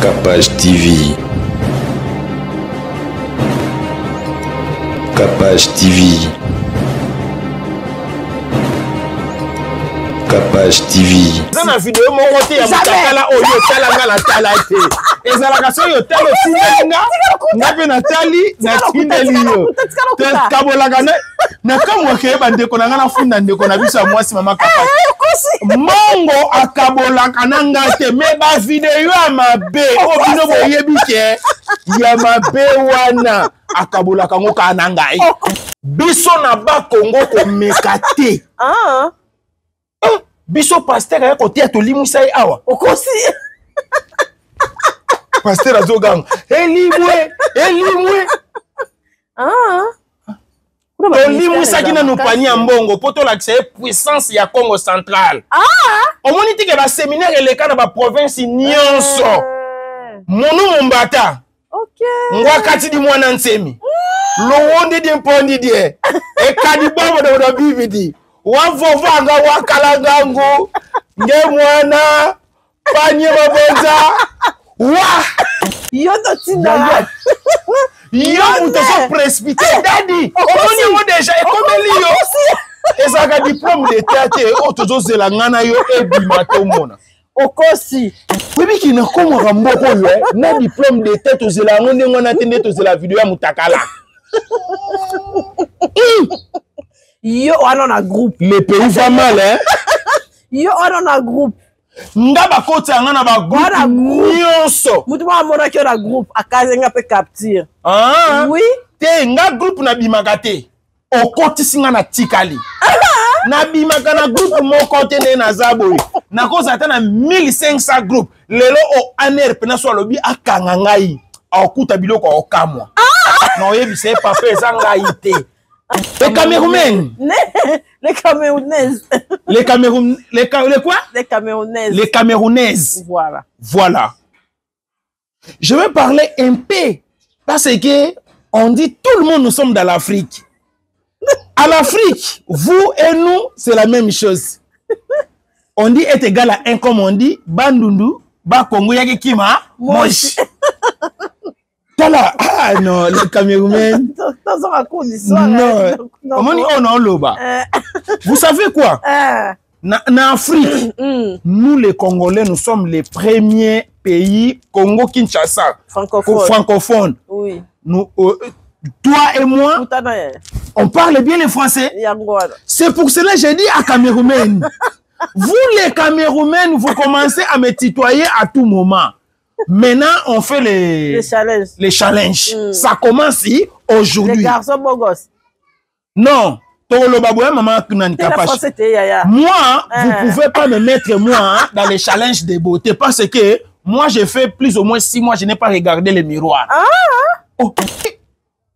Capage TV. Capage TV. Capage TV. Eza na video moko te ya mutakala oyo otala nga natala te. Ezalaka soki otali otindeli nga, nga mpe natali natindeli yo. Tokabolaka na nakamwaka ye bandeko na nga nafunda ndeko na biso ya mwasi mama Kapage. Eh, Mongo akabolaka na nga te me bavideo ya mabe oyo bino boyebi ke ya mabe wana akabolaka yango kaka na ngai. Biso na Bakongo komeka te. Ah. Eh, biso pasteur aya koteya tolimwisa ye awa. Okosi. Pasteur azoganga elimwe elimwe. Ah. Tolimwisaki nanu panier ya mbongo mpo tolakisa ye puissance ya Congo central. Ah. Omoni tike ba seminaire eleka na ba province nyonso. Eh. Monu Mombata. Okay. Ngwakati di mwana nsemi. Lowondi di mpondi die. Ekadi bobo do do bibidi. Wavovanga wakalangangu. Nge mwana panye mabonza. Wa. Yo totinda. Yo moto ozo précipité dadi. Omoni yango deja ekomeli yo. Ezalaka diplôme d'état te oyo tozozela nga na yo ebima tomona. Okosi. Oyebi ki nakomaka mboka oyo eh, na diplôme d'état tozela yango ndenge wana te nde tozela video ya mutakala. Yo wana na groupe. Le pays va mal hein. Yo wana na groupe. Nga bakotisa nga na ba groupe nyonso. Mutu moko amonaki yo na groupe akaze nga pe capture. Ah. Oui. Te nga groupe nabimaka te. Okotisi nga na tikali. Nabimaka na groupe moko te nde naza boye. Nakozala ata na 1500 groupe. Lelo o ANR pena so alobi akanga ngai. Akokuta biloko akokamwa. Na oyebisa ye papa eza ngai te. Les Camerounais. Les Camerounaises. Les Cameroun, les, les quoi? Les Camerounaises. Les Camerounaises. Voilà. Voilà. Je vais parler un peu parce que on dit tout le monde nous sommes dans l'Afrique. À l'Afrique, vous et nous, c'est la même chose. On dit est égal à 1 comme on dit, Bandundu, Bakongo, Yaki Kima, Moshi. Tala, ah non, les Camerounais. Non, omoni oyo na oloba. Vous savez quoi? Na, na Afrique, nous les Congolais, nous sommes les premiers pays, Congo-Kinshasa, francophone. Francophone. Oui. Nous, toi et moi, on parle bien le français. C'est pour cela que j'ai dit à Camerounais, vous les Camerounais, vous commencez à me tutoyer à tout moment. Maintenant, on fait les challenges. Les challenges. Ça commence aujourd'hui. Les garçons beaux gosses. Non. Maman, moi, vous ne pouvez pas me mettre moi dans les challenges de beauté parce que moi, j'ai fait plus ou moins 6 mois, je n'ai pas regardé les miroirs. Ah. Oh.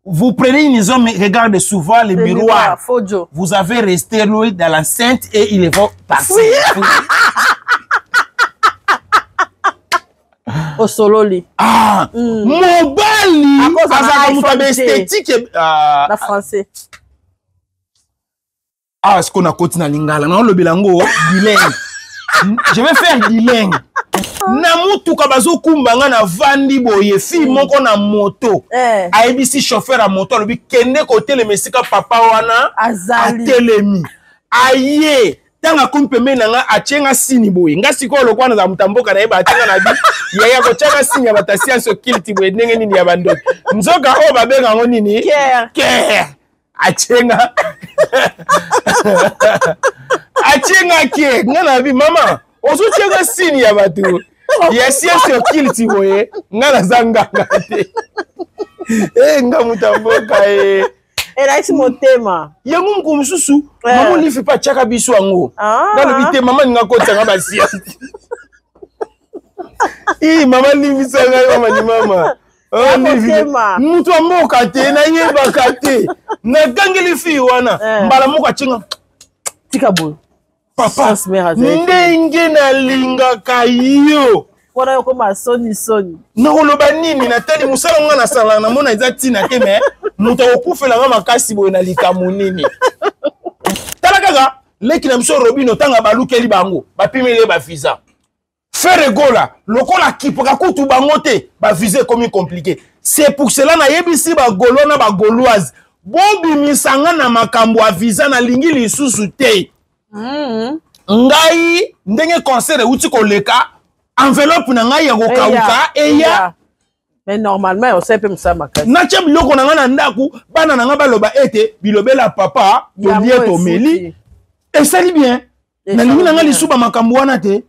Vous prenez une homme, regarde souvent les miroirs. Vous avez resté lui dans l'enceinte et il va passer. Oui. Osololi. Ah, mobali azaka moto ya esthétique. Na français. Ah, ce qu'on a koti na lingala, na olobela ngo bilingue. Je vais faire bilingue. Na mutuka bazokumba nga na vandi boye fille moko na moto. Ayebisi chauffeur ya moto alobi kende kotelema esika papa wana atelemi. Aye ntango akomi pembeni na nga atie nga sini boye nga sikoyo lokwa naza moto ya mboka na ye batie nga na bi yaya kotia nga sini ya bato ya science occulte boye ndenge nini ya bandoki nzoka oyo babenga yango nini kere atie nga atie nga kie nga na bi mama ozotia nga sini ya bato ya science occulte boye nga naza nganga te e nga moto ya mboka ye elakisi motema yango mokolo mosusu mama Olive mpe atiaka biso yango nalobi te mama ninga akotanga basiasi i mama limbisa ngai mama ni mama moto ya mboka te nayebaka te nagangeli fille wana mbala moko atinga tika boye papa ndenge nalingaka yo wana yokoma soni soni nakoloba nini natali mosala nga nasalaka namona eza ntina te me moto akokufela nga makasi boye na likambo nini tala kaka leki na biso Robino ntango balukeli bango bapimeli ye bavisa. Ferre Gola lokola akipaka kutu bango te, bavisa ekomi compliqué. C'est pour cela nayebisi bagaulois na bagauloise, bobimisa nga na makambo ya visa, nalingi lisusu te. Ngai ndenge concert euti koleka, enveloppe na ngai ya kokauka eya. Mais normalement osali mpe mosala makasi. Natya biloko na ngai na ndako, bana na ngai baloba ete bilobela papa, tolie, tomeli, esali bien. Nalingi na ngai lisuba makambo wana te.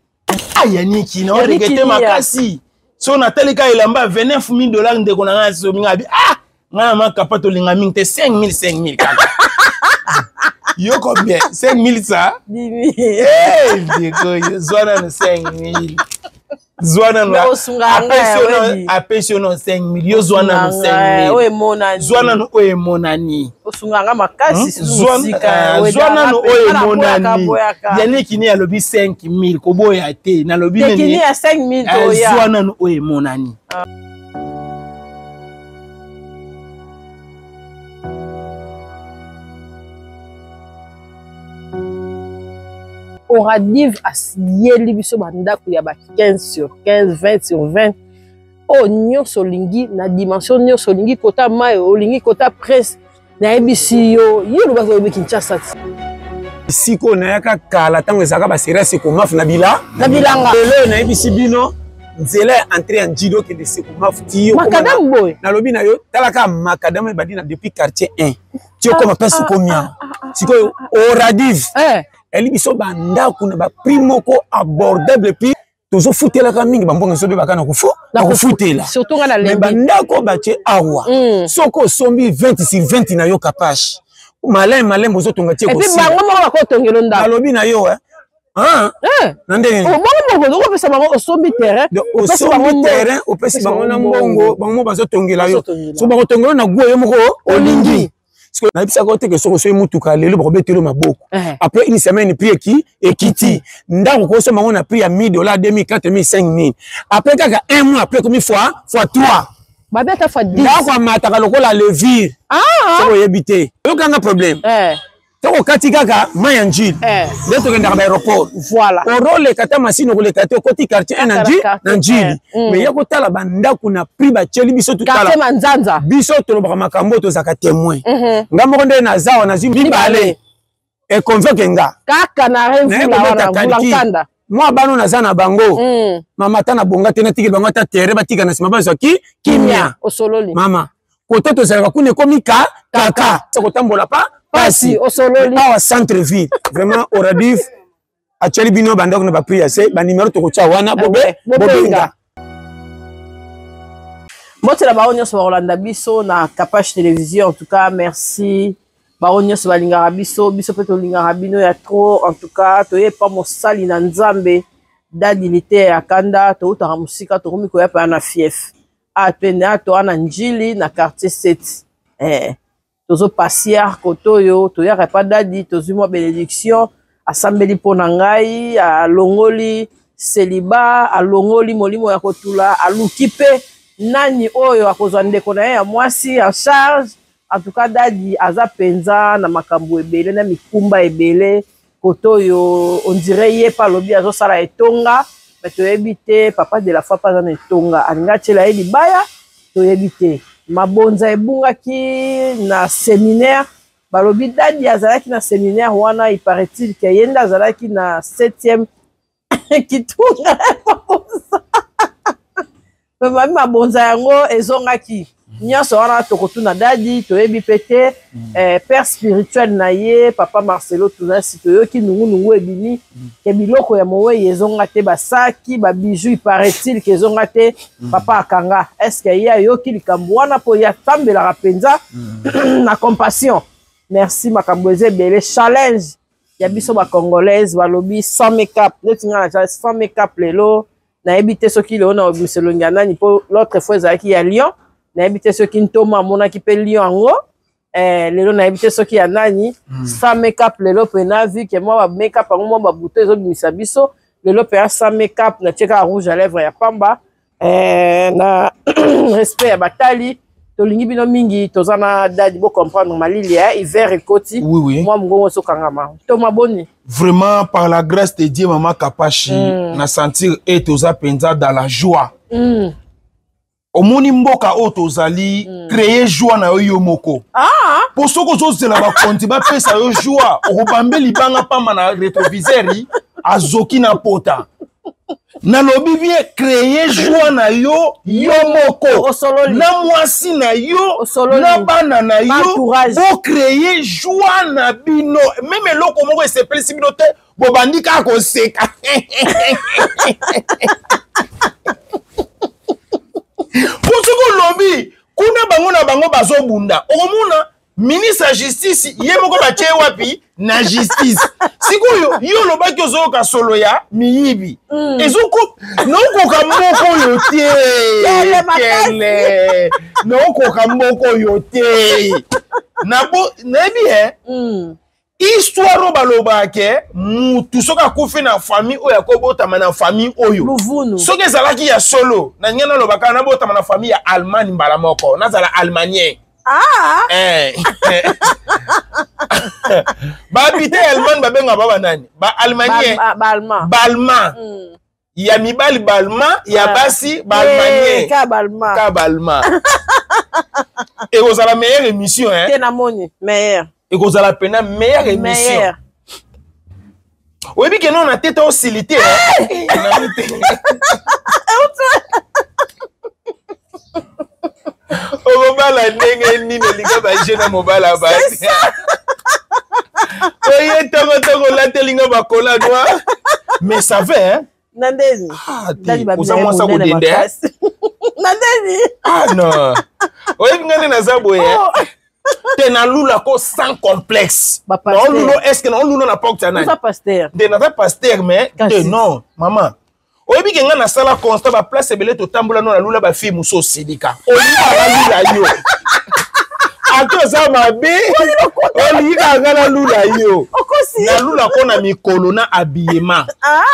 Ayaniki na oregete makasi so natali ka elamba 29 000 dollars. Ndeko na ngai asomi ngai abi, ah, ngai na makapa tolinga mingi te, 5000 5000 kaka. Yo combien? 5000 ça, ndeko, zwa nano 5000, zwa nano. Apesi yo no 5000, yo zwa nano 5000, zwa nano oyo emonani. Osunganga makasi. Zwa nano oyo emonani. Yaniki ni alobi 5000, koboya te. Nalobi nini? Zwa nano oyo emonani. Oradive asiyeli biso bandako ya ba 15 sur 15, 20 sur 20, oyo nyonso olingi, na dimension nyonso olingi, kota mai olingi, kota presse. Nayebisi yo, yo olobaki oyebi Kinshasa ti. Sikoyo nayaka kala, ntango ezalaka baserie Sekomafu na bila na bilanga. Lelo oyo nayebisi bino, nzela ya entrée ya Njili okende Sekomafu ti yo makadamu boye. Nalobi na yo, talaka makadamu ebandi na depuis quartier 1 ti okoma place okomi awa. Sikoyo Oradive eli biso bandako na baprix moko abordable, puis tozofutelaka mingi, bambongo ezobebaka na kofutela. Surtout nga na mais bandako batie awa, soki osombi 20 sur 20 na yo, kapashe malin malin, bozotonga tie. Et puis bango moko bakotongela ndako. Nalobi na yo, na ndenge bango moko okopesa bango, osombi terrain. Osombi terrain, opesi bango na mbongo, bango moko bazotongela yo. So bakotongela na goût yo moko olingi. Nayebisaka yo teke soki osoyi mutuka lelo, bakobetela maboko. Après une semaine, prix eki ekiti. Ndako kosomba yango na prix ya 1000 dollar, 2000, 4000, 5000, après kaka un mois après komi fois 3. Babeta fois 10. Ndako amataka lokola levure. Soki oyebi te, oyokanga problème. Soki okati kaka mai ya Njili nde tokendaka baaéroport, oroleka ta masini, okoleka te, okoti quartier 1 na Njili, na Njili. Mais ya kotala bandako na prix batieli biso, tutala biso tolobaka makambo oyo, tozalaka témoin. Nga moko nde naza wa nazwi mibale, econvoke nga. Kaka na Renkanda mwa bano naza na bango, mama, ata na bonga te, natikeli bango ata terrain, batika na nsima, bazwa kimia. Osololi. Mama, kote tozalaka kuna ekomi ka kaka kotambola pa pasi. Osololi. Awa centre ville, vraiment Oradive atieli bino bandako na baprix ya se. Banimero tokotia wana, bobenga. Mbote bango nyonso bakolanda biso na Capage Télévision. En tout cas merci bango nyonso balingaka biso, biso mpe tolingaka bino ya trop. En tout cas toyepa mosali na Nzambe Dadi Lite ya kanda. Toutaka mosika, tokomi koya mpe na fief a pene a toa na Njili na quartier 7. Tozopasiar kote oyo toyaka epa Dadi, tozwi mwa bénédiction, asambeli mpo na ngai, alongoli seliba, alongoli molimo ya kotula, aluki mpe nani oyo akozwa ndeko na ye ya mwasi en charge. En tout cas Dadi aza mpenza na makambo ebele na mikumba ebele kote oyo. On dirait ye mpe alobi azosala etonga, me toyebi te. Papa de la foi mpe aza na etonga, alingi atiela ye libaya, toyebi te. Mabonza ebungaki na séminaire, balobi Dadi azalaki na séminaire wana. Il paraît-il ke ye nde azalaki na 7e kitunga ya mabonza, me babi mabonza yango ezongaki nyonso wana. Tokotuna Dadi, toyebi mpe te. Père spirituel na ye, papa Marcelo Tunasi, toyoki nungunungu ebimi ke biloko ya mowei ezonga te, basaki, babiju, il paraît-il ke ezonga te. Papa akanga, est ce que ye ayoki likambo wana mpo ye atambelaka mpenza na compassion? Merci. Makambo eza ebele. Challenge ya biso bacongolaise, balobi sans make-up, neti ngai naza sans make-up lelo. Nayebi te soki lelo na obimisa elongi ya nani, mpo l'autre fois ezalaki ya lion. Nayebi te soki ntoma amonaki mpe lion yango. Lelo nayebi te soki ya nani. Sans make-up lelo mpena, vu ke mwa bamake-up yango, mwa babuto ezobimisa biso lelo mpenza sans make-up. Natie kaka rouge à lèvre ya pamba, na respect ya batali. Tolingi bino mingi, toza na Dadi, bo comprendre malili eh, hiver ekoti. Oui, oui. Mwa mongongo ezokangama. Toma boni? Vraiment, par la grâce de Dieu, Maman Kapashi, na sentir et toza penza dans la joie. Omoni mboka oyo tozali, créer joie na yo yo moko. Po soki ozozela bakonzi bapesa yo joie, okobambe libanga pamba na rétroviseur, azoki na pota. Nalobi bien, créer joie na yo yo moko. Osololi. Na mwasi na yo, Osololi. na bana na yo, Entourage. bo créer joie na bino. Même eloko moko esepelisi bino te, bobandi kaka koseka. Po soki olobi kuna bango na bango bazobunda, okomona ministre ya justice ye moko batie wapi na justice. Sikoyo yo olobaki ozoyoka solo ya miyibi. Ezoko naokoka moko oyo te. Kele makasi. Kele. Naokoka moko oyo te. Nabo nayebi eh. Histoire oyo balobaka ke mutu soki akufi na famille oyo akobotama na famille oyo. Luvunu. Soki ezalaki ya solo, na ngai nalobaka nabotama na famille ya Allemagne mbala moko, nazala Allemagnien. Ba habité ya Allemagne babenga ba banani? Ba Allemagnien. Ba Allemand. Ba Allemand. Ya mibali ba Allemand, ya basi ba Allemagnien. Ka ba Allemand. Ka ba Allemand. Ekozala meilleure émission, hein? Te na moni, meilleure. Ekozala pena meilleure émission. Meilleure. Oyebi ke non na tete osilité, hein? Na tete. Okobala ndenge nini olinga ba jeune na mobala basi? Oye tongo tongo olatelinga bakola noir. Mais ça va, hein? Na ndeni. Ah, Ndani te. ba Oza bien mwasi monene akodende, hein? makasi. Na ndeni. Ah non. Oyebi nga nde naza boye, hein? Oh. Te nalula ko sans complexe. Ba pasteur. Naolulo, est-ce que naolulo na porte ya nani? Oza pasteur. Nde naza pasteur, mais te Kasi. non, maman. Oyebi ke nga nasala constat ba place ebele totambola no nalula ba fille mosusu osilika. Olinga nalula yo. Ata oza mabe, olingi kaka nga nalula yo. Okosi. Nalula ko na mikolo na habillement.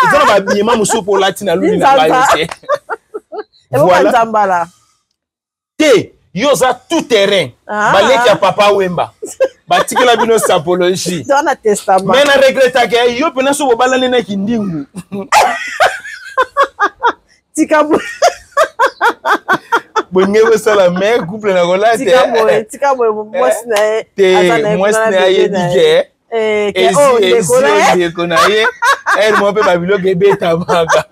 Eza na ba habillement mosusu po olati naluli na ngai Nzamba. te. Ebongo Voilà. nzambala. Te, yo oza tout terrain. Baleki ya Papa Wemba. Batikela bino sapologie. Dans la testament. Mais na regrettaka yo pena so bobalani na kindingu. Tika boye. Bonge bosala mais couple na kolata. Tika boye, tika boye mwasi na ye. Te, mwasi na ye yebi ke. Eh, ke oh ndeko na ye. Ndeko na ye. Elle m'a fait ba biloko ebetamaka.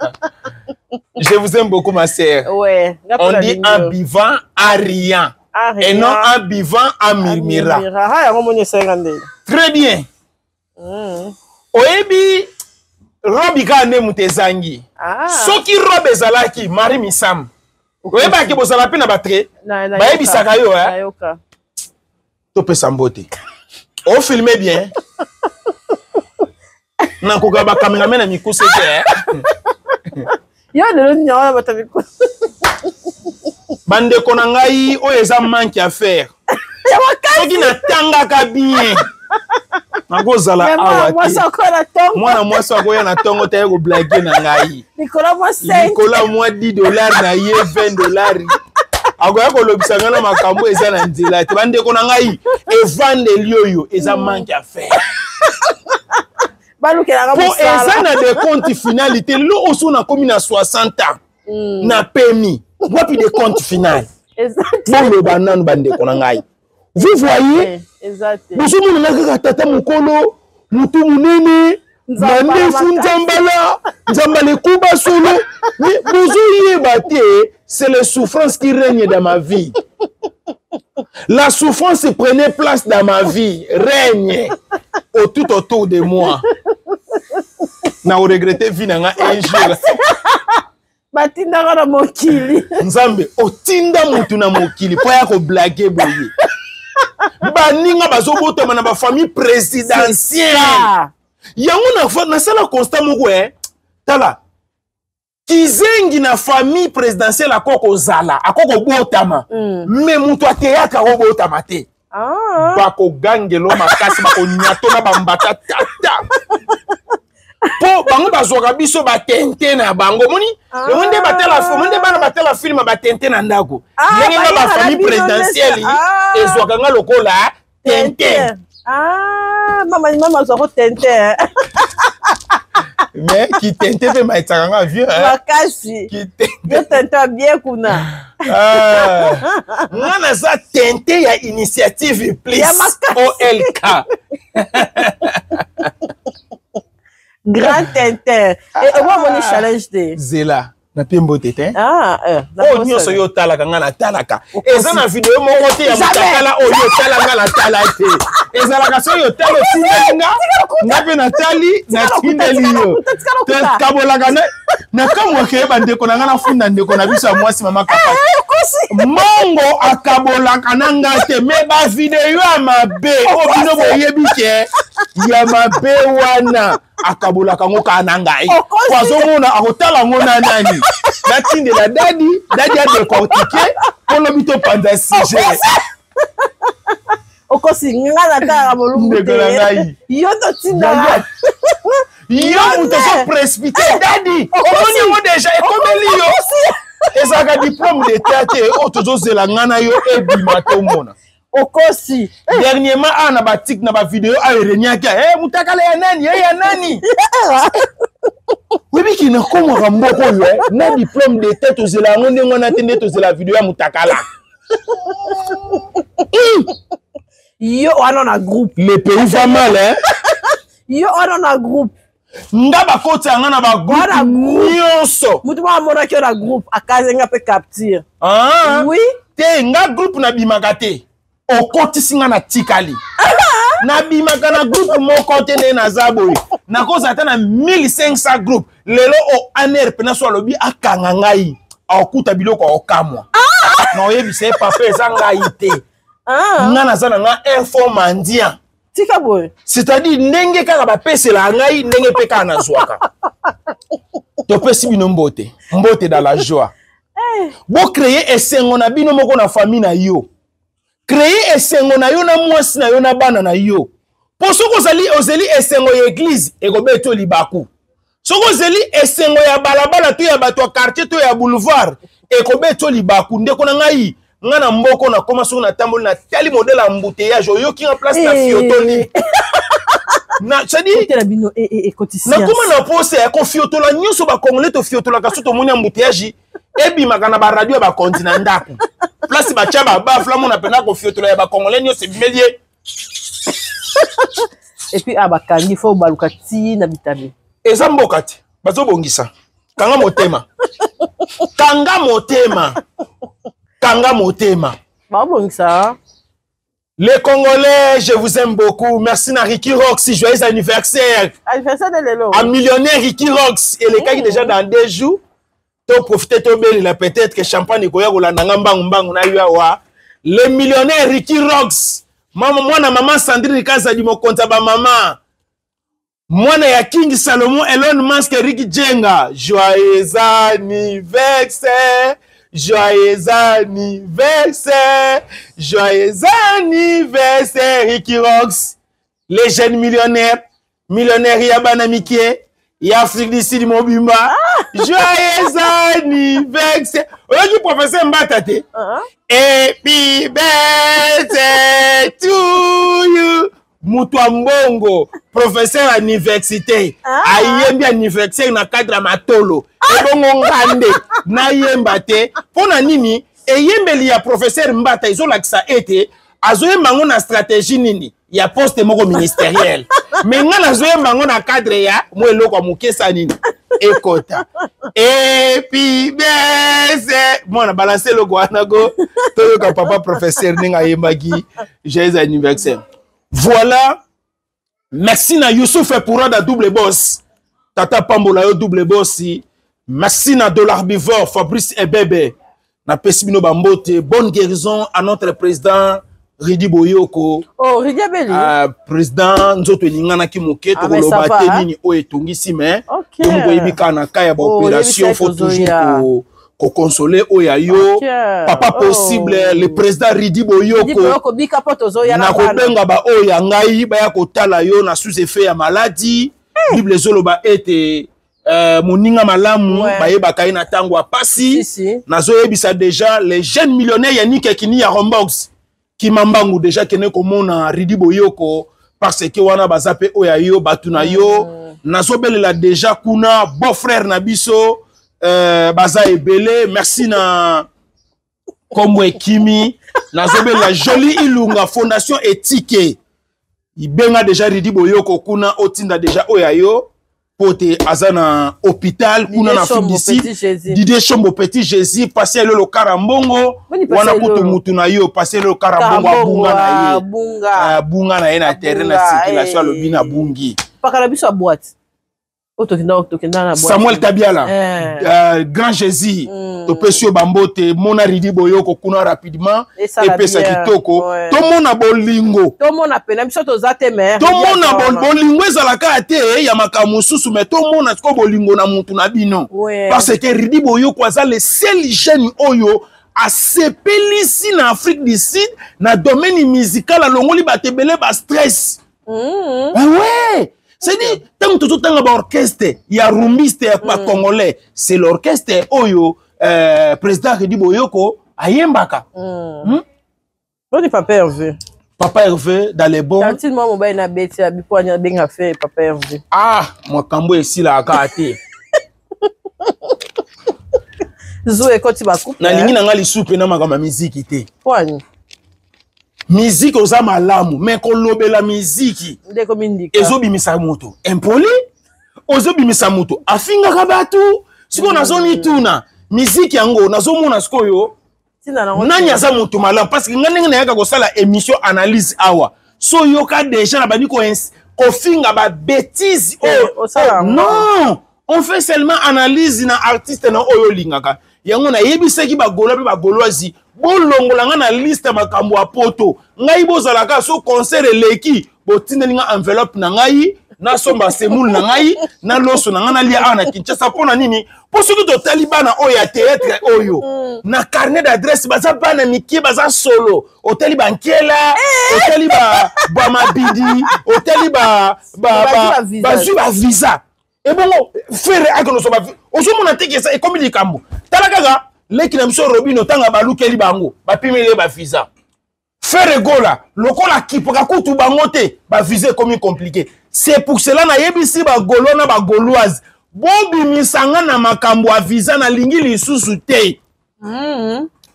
Je vous aime beaucoup, ma sœur. Ouais. On dit en buvant, à rien. Et non en buvant, à murmura. Très bien. Oyebi, robe kaka nde moto ezangi. Soki robe ezalaki, Marie Misamu. Oyebaki bozala mpe na batre. Bayebisaka yo, hein. Topesa mbote. O filmer bien. Nakoka ba cameraman na mikuse te, hein. Yo lelo nini wana bato mikuse. Bandeko na ngai oyo eza manque à faire. Soki natangaka bien. Nakozala awa te. Mwana mwasi akoya na tongo te ko blaguer na ngai. Nicolas mwa 5. Nicolas mwa $10 na ye $20. Akoya kolobisa ngai na makambo eza na nzela te. Bandeko na ngai evandeli oyo eza manque à faire. Balukelaka Po mosala. eza na décompte final te. Lelo oso nakomi na 60 ans. Na pemi. Wapi décompte final? Boloba nanu bandeko na ngai. Vous voyez? Bozomona nga kaka tata mokolo, motu monene, mandefu nzambala, nzambala ekuba solo. Mais bozoyeba te, c'est les souffrances qui règnent dans ma vie. La souffrance prenait place dans ma vie, règne au tout autour de moi. Na regretté vie na nga un jour. Batindaka na mokili. Nzambe, otinda mutu na mokili po ya ko blaguer boye. Baninga bazobotama na ba famille présidentielle. Yango na nasala constat moko, hein. Tala. Kizengi na famille présidentielle akoko zala, akoko botama. Mais mutu ateyaka akobotama te. Bakogangelo makasi, bakonyato na bambata tata. Mpo bango bazwaka biso batente na bango, omoni yango nde batala, omoni nde bana batala film ya batente na ndako. Ndenge nga bafamille présidentielle ezwaka nga lokola tente. Mama, mama azwako tente. Mais kitente mpe maetaka nga vieux. Makasi yo tente bien kuna. Nga naza tente ya Initiative Plus OLK. Grand tintin. Et moi, mon challenge te. Zela napie mbote te. Oyo nyonso yo otalaka, nga natalaka. Eza na video moko te ya motakala oyo otala nga natala te. Ezalaka soki otala, otindeli nga, nga mpe natali, natindeli yo, kabolaka. Nakamwaka ye, bandeko na nga, nafunda ndeko na biso ya mwasi, mama Kapati mbongo, akabolaka na nga te. Mais bavideo ya mabe oyo bino boyebi ke ya mabe wana, akabolaka yango kaka na ngai. Po azomona akotala yango na nani? Natindela dadi, dadi adécortiquer mpo lobi topanza sujet. Okosi, nga natalaka bolumbu. Ndeko na ngai. Yo totindaka. Yo moto ozoprécipité dadi, omoni yango déjà, ekomeli yo. Ezalaka diplôme d'état te oyo tozozela nga na yo ebima, tomona. Okosi. Dernièrement awa na batik na bavideo ayo ereniaki e mutakala ya nani, e ya nani. Oyebiki nakomwaka mboka oyo na diplôme d'état tozela yango ndenge wana te, nde tozela video ya mutakala. Yo wana na groupe. Le pays va mal, hein. Yo wana na groupe. Nga bakoti yanga na bagroupe nyonso. Mutu moko amonaki yo na groupe, akazi nga mpe capture. Ah, oui. Te, nga groupe nabimaka te. Okotisi nga, natikali, nabimaka na groupe moko te. Ndenge naza boye, nakozala ata na 1500 groupe lelo. O ANR mpena so alobi akanga ngai, akokuta biloko akokamwa. Na oyebisa ye: "Papa, eza ngai te." Nga naza na nga info mendiant. Tika boye. C'est-à-dire ndenge kaka bapeselaka ngai, ndenge mpe kaka nazwaka. Topesi bino mbote, mbote dans la joie. Bocréer esengo na bino moko na famille na yo, créer esengo na yo na mwasi na yo na bana na yo. Mpo soki ozali ozeli esengo ya église, ekobeta yo libaku. Soki ozeli esengo ya balabala to ya bato ya quartier to ya boulevard, ekobeta yo libaku. Ndeko na ngai, nga na mboko nakoma, soki natamboli, natali modèle ya embouteillage, oyoki nga place na fiotoli na, c'est-à-dire nakoma na posa ya kofiotola nyonso. Bakongole tofiotolaka so tomoni embouteillage, ebimaka na baradio ya bakonzi na ndako, place batya babafla, mona mpena kofiotola ya bakongole nyonso ebimeli ye. Et puis ah, bakangi fo baluka ti na bitabe. Eza mboka te, bazobongisa. Kanga motema, kanga motema, kanga motema. Babongisa. Les Congolais, je vous aime beaucoup. Merci na Ricky Rox, joyeux anniversaire. Anniversaire de lelo. Un millionnaire Ricky Rox. Et les gars, déjà dans 2 jours, to profiter, to belela, peut-être que champagne ekoya kolanda nga mbangu mbangu na yo awa. Le millionnaire Ricky Rox. Mama, mwana maman Sandrine Kazadi, mokonzi ya bamama. Mwana ya King Salomon Elon Musk, Ricky Jenga. Joyeux anniversaire. Joyeux anniversaire. Joyeux anniversaire Ricky Rox. Les jeunes millionnaires, millionnaires ya bana mike ya Afrique du Sud mobimba. Joyeux anniversaire. Oyoki professeur Mbata te. Happy birthday to you. Moto ya mbongo, professeur ya université, ayembi anniversaire na cadre ya matolo. Ebongo nga nde nayemba te mpo na nini? Eyembeli ya professeur Mbata ezolakisa ete azoyemba yango na stratégie nini ya poste moko ministériel, mais nga nazoyemba yango na cadre ya mwa eloko ya mokesa nini ekota. Epi bese mwana balance eloko wana ko toyoka papa professeur ndenge ayembaki joyeux anniversaire. Voilà, merci na Youssouf Pourada, double boss, tata pambola yo, double boss. Merci na Dollar Bivor, Fabrice Ebebe. Napesi bino bambote. Bonne guérison à notre président Ridi Boyoko. Oh, Ridi Abeli. Président nzoto eninganaki moke. Tokoloba te nini oyo etongisi, mais yo moko oyebi kaka na ka ya baopération, faut toujours koconsoler oyo ya yo papa possible. Le président Ridi Boyoko, nakobenga baoyo ya ngai baya kotala yo na sous effet ya maladie. Bible ezoloba ete moninga malamu bayebaka ye na ntango ya pasi. Si, si. Nazoyebisa déjà les jeunes millionnaires Yannick Ekini ya Rombox Kimambangu déjà kene komona Ridi Boyoko parce que wana baza pe oyo ya yo bato na yo. Nazobelela déjà kuna beau frère na biso baza ebele. Merci na kombo ekimi. Nazobelela Jolie Ilunga Fondation Etike ibenga déjà Ridi Boyoko kuna otinda déjà oyo ya yo pote aza na hôpital kuna na Chombo, Afrique du Sud. Petit Jésus. Didier Chombo Petit Jésus passé lelo Karambongo Boni Passé wana kutu Lolo. mutu na yo passé lelo Karambongo Karambongo, abunga na ye. abunga. Abunga na ye na terrain na Abunga, circulation eh. alobi na bungi. Paka na biso ya boîte. Oyo tokenda na boîte. Samuel Tabiala. Grand Jésus. Topesi yo bambote mona Ridi Boyoko kuna rapidement Esala epesa bien. kitoko. Tomona bolingo. Tomona pena biso toza te mais Tomona Ridi aza wana. bolingo ezalaka te ya makambo mosusu mais tomona sikoyo bolingo na mutu na bino. Parce que Ridi Boyoko aza le seul jeune oyo asepelisi na Afrique du Sud na domaine musical alongoli bato ebele ba stress. Ah ouais. C'est-à-dire, tant que tout le monde orchestre, il y a rumbiste, il y a pas congolais. C'est l'orchestre oyo, président Ridi Boyoko, ayembaka. Boni Papa Hervé. Papa Hervé, dans les bons. Tantine, moi, mon bail n'a bêté, a bipo, a benga fait, Papa Hervé. Ah, moi, kambo ici, là, a kate. Zoé, quand tu vas couper, Na lingi na nga lisupe na makambo ya miziki te. Poigne. Miziki oza malamu, mais kolobela miziki Ndeko mindika. Ezobimisa moto impoli, ozobimisa moto afingaka bato. Sikoyo nazomituna miziki yango nazomona sikoyo Tina nango nani te. aza moto malamu parce que nga ndenge nayaka kosala émission analyse awa so yoka déjà na bandi kofinga ba bêtise Eh, oyo. osala yango. Non, on fait seulement analyse na artiste na oyo olingaka. Yango nayebisaki bagaulois mpe bagauloise, bolongola nga na liste ya makambo ya poto. Ngai bozalaka so concert eleki, botindeli nga enveloppe na ngai, nasomba semoule na ngai na loso na ngai nalia awa na Kinshasa. Mpo na nini? Mpo soki totali bana oyo ya théâtre oyo na carnet d'adresse, baza bana mike, baza solo. Otali bankela, otali bamabidi, otali Bazwi ba visa. bazwi bavisa. Ebongo Ferre akende ozwa, ozomona te ke ekomi likambo. Tala kaka leki na biso Robino, ntango balukeli bango, bapimeli ye bavisa. Ferre Gola lokola akipaka kutu bango te, bavisa ekomi compliqué. C'est pour cela nayebisi bagaulois na bagauloise, bobimisanga na makambo ya visa, nalingi lisusu te.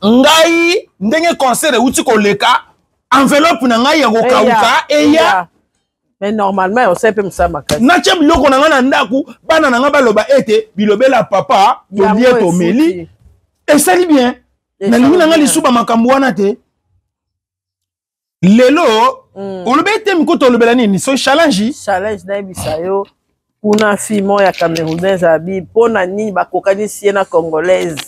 Ngai ndenge concert euti koleka, enveloppe na ngai ya kokauka eya. Mais normalement osali mpe mosala makasi. Natia biloko na ngai na ndako, bana na ngai baloba ete bilobela papa tolie Yango tomeli efuti. Esali bien. Esali Nalingi na ngai bien. lisusu bamakambo wana te lelo. Olobi ete miko tolobela nini? So challenge. Challenge, nayebisa yo, kuna fille moko ya camerounaise abi mpo na nini bakokanisi ye na congolaise.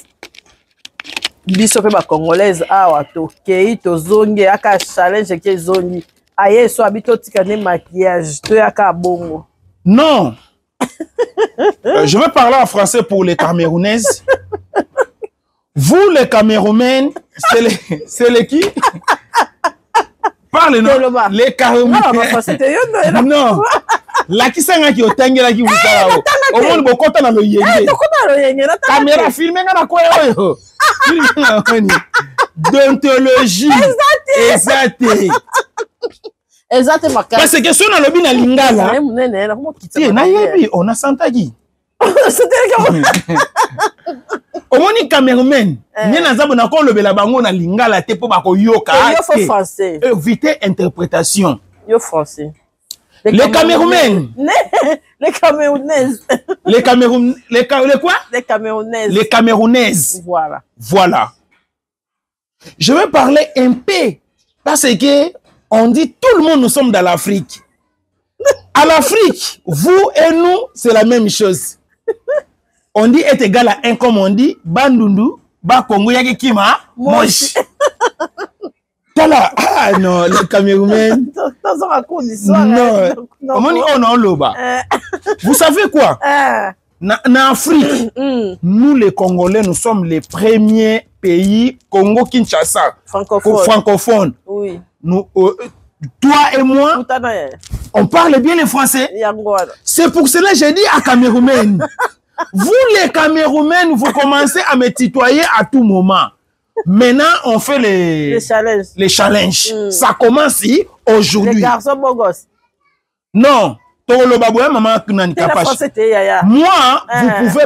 Biso mpe bacongolaise awa tokei tozongi, aka challenge eke ezongi, aye so abi totika nde maquillage, toyaka bongo. Non, je vais parler en français pour les Camerounaises. Vous, les Camerounaises, c'est les qui? Parle, non? Toloba. Les Camerounaises. Français te yo ndo. Non. Lakisangaki otangelaki mosala o. Omoni bokota na loyenge. Tokota loyenge. Caméra filme nga na koya oyo. Filme nga oni. Déontologie. Eza te. Eza te makasi. Parce que so nalobi na lingala. Monene nakomokita. Te, nayebi, on asantaki. Omoni camerounais nde naza bo nakolobela bango na lingala te mpo bakoyoka yo fo te. Français. Éviter interprétation. Yo français. Les Camerounais. Les Camerounaises. Les Cameroun, les quoi? Les Camerounaises. Les Camerounaises. Voilà. Voilà, je vais parler un peu parce que on dit tout le monde, nous sommes dans l'Afrique. À l'Afrique, vous et nous, c'est la même chose. On dit est égal à 1, comme on dit Bandundu ba Congo yaki kima moshi. Tala, ah non, les Camerounais. Tozonga cours d'histoire. Non, omoni oyo na oloba, vous savez quoi? Na Afrique, nous les Congolais, nous sommes les premiers pays, Congo Kinshasa, francophone, francophone. Oui. Nous, toi et moi. Kutana ye. On parle bien le français. C'est pour cela que j'ai dit à Camerounais. Vous les Camerounais, vous commencez à me tutoyer à tout moment. Maintenant, on fait les challenges. Les challenges. Ça commence aujourd'hui. Les garçons beaux gosses. Non. Moi, vous pouvez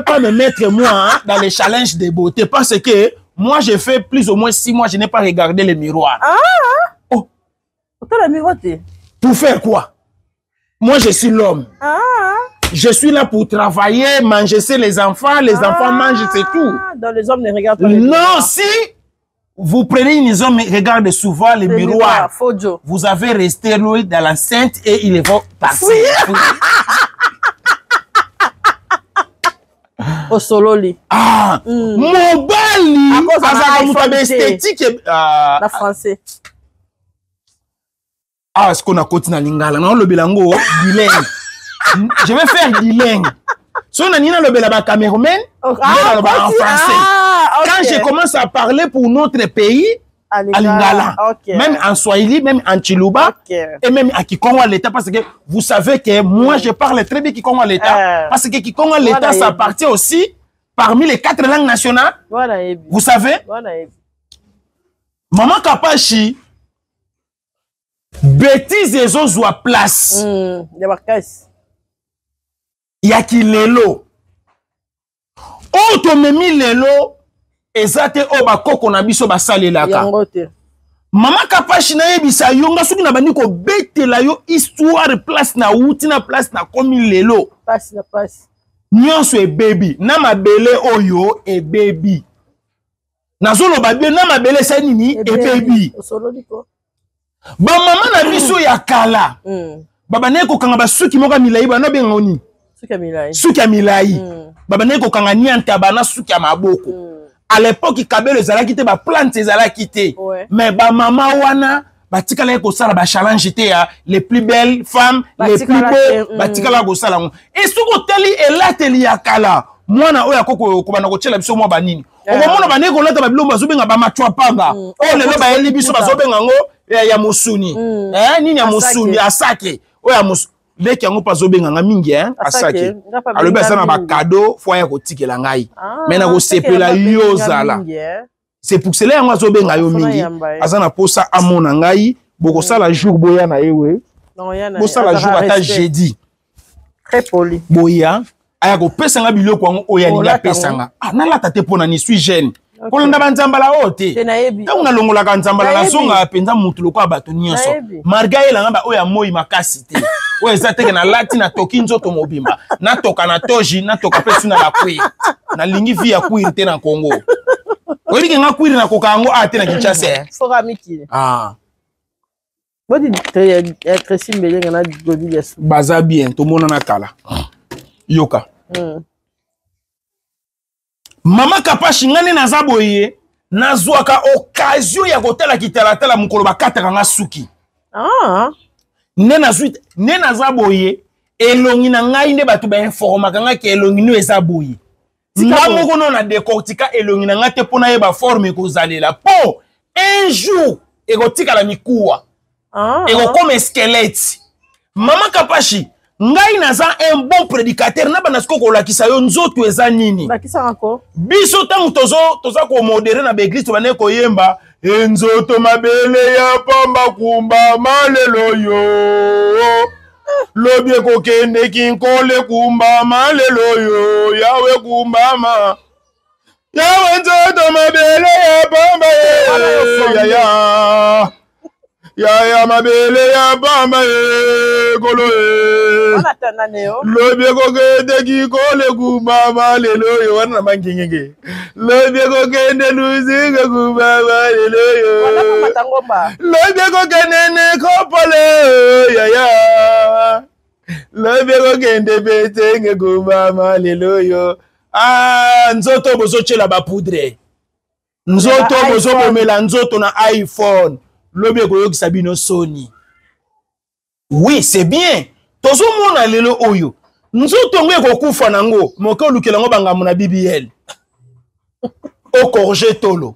pas me mettre moi dans les challenges de beauté parce que moi, j'ai fait plus ou moins 6 mois, je n'ai pas regardé le miroir. Ah! Oh! Pour faire quoi? Moi, je suis l'homme. Ah. Je suis là pour travailler, manger, c'est les enfants, les enfants mangent, c'est tout. Donc les hommes ne regardent pas les Non, miroirs. Si vous prenez une homme regarde souvent les miroirs, miroir, vous avez resté loin dans l'enceinte et il va passer. Oui. Au sololi. Ah, mobali, esthétique. La français. Ah, ce qu'on a côté na lingala, non le bilango bilingue. Je vais faire bilingue. Si on a ni le belaba camerounais, en français. Ah, okay. Quand je commence à parler pour notre pays, à lingala, okay. Même en swahili, même en chiluba, okay. Et même à Kikongo à l'État, parce que vous savez que moi je parle très bien Kikongo à l'État, parce que Kikongo à l'État, ça appartient aussi parmi les 4 langues nationales. Voilà, vous savez, voilà. Maman Kapachi, bêtise et zozo à place. Ya ki lelo. Oto memi lelo ezate o bakoko na biso basalelaka. Mama Kapachi na yebisa yo nga soki na bandi ko betela yo histoire place na wuti na place na komi lelo. Passe na passe. Nyonso e baby na mabele oyo e baby. Nazolo ba bien na mabele sa nini e baby. Ba mama na biso ya kala. Baba ne ko kanga ba suki moka milayi ba na benga oni. Suki ya milayi. Baba ne ko kanga nianta ba na suki ya maboko. À l'époque kabelo ezalaki te ba plante ezalaki te. Mais ba mama wana batikala ko sala ba challenge te ya les plus belles femmes, les plus beaux batikala ko sala ngo. Et soko teli elateli ya kala mwana oyo akoko ko bana ko tshela biso mwa banini. Okomona bane ko lata ba bilomba bazobenga ba machwa panga. Oyo lelo ba yeli biso bazobenga ngo ya musuni. Eh nini ya musuni asake. Oyo ya musuni. Leki yango pazobenga nga mingi hein asake. Alobi aza na ba cadeau fo ya kotikela ngai. Mais na kosepela yo zala. C'est pour cela yango azobenga yo mingi. Aza na posa amona ngai bokosala jour boya na yewe. Bosala jour ata jeudi. Très poli. Boya aya kopesa nga biloko yango oyo alingi apesa nga. Ah nalata te pona ni suis jeune. Kolanda banzambala oyo te. Ntango nalongolaka nzambala nazonga mpenza mutu lokola bato nyonso. Marga yelanga ba oyo ya moi makasi te. Oyo eza teke nalati natoki nzoto mobimba. Natoka na toji, natoka mpe su na bakwiri. Nalingi vie ya kwiri te na Congo. Oyebi ke nga kwiri nakoka yango a te na Kinshasa. Fora mikili. Ah. Bodi Tracy Mbelenga na Godi Liasu. Baza bien, tomona na kala. Yoka. Mama Kapachi ngane naza boye nazwaka occasion ya kotala kitalatala mokolo bakataka nga suki. Ah. Nde nazwi nde naza boye elongi na ngai nde bato bainformaka nga ke elongi no eza boye. Nga moko no na décortika elongi na nga te mpona yeba forme ekozalela po un jour ekotikala mikuwa. Ekokoma squelette. Mama Kapachi ngai naza un bon prédicateur na bana siko kolakisa yo nzoto eza nini. Biso tango toza ko modérer na ba église tobane koyemba nzoto mabele ya pamba kumba malelo yo lobi ekokende kinkole kumba malelo yo yawe kumbama yawe nzoto mabele ya pamba ya ya ya mabele ya pamba kolo lobi ekokende kikole kumbama lelo yo wana na mangengenge lobi ekokende luzinga kumbama lelo yo lobi ekokende nekopole yaya lobi ekokende betenge kumbama lelo yo. Ah nzoto bozotyela bapoudre nzoto bozobomela nzoto na iPhone lobi ekoyokisa bino soni. Oui, c'est bien. Tozomona lelo oyo nzoto ngo ekokufa nango moke olukela ngo bangambo na BBL okorge tolo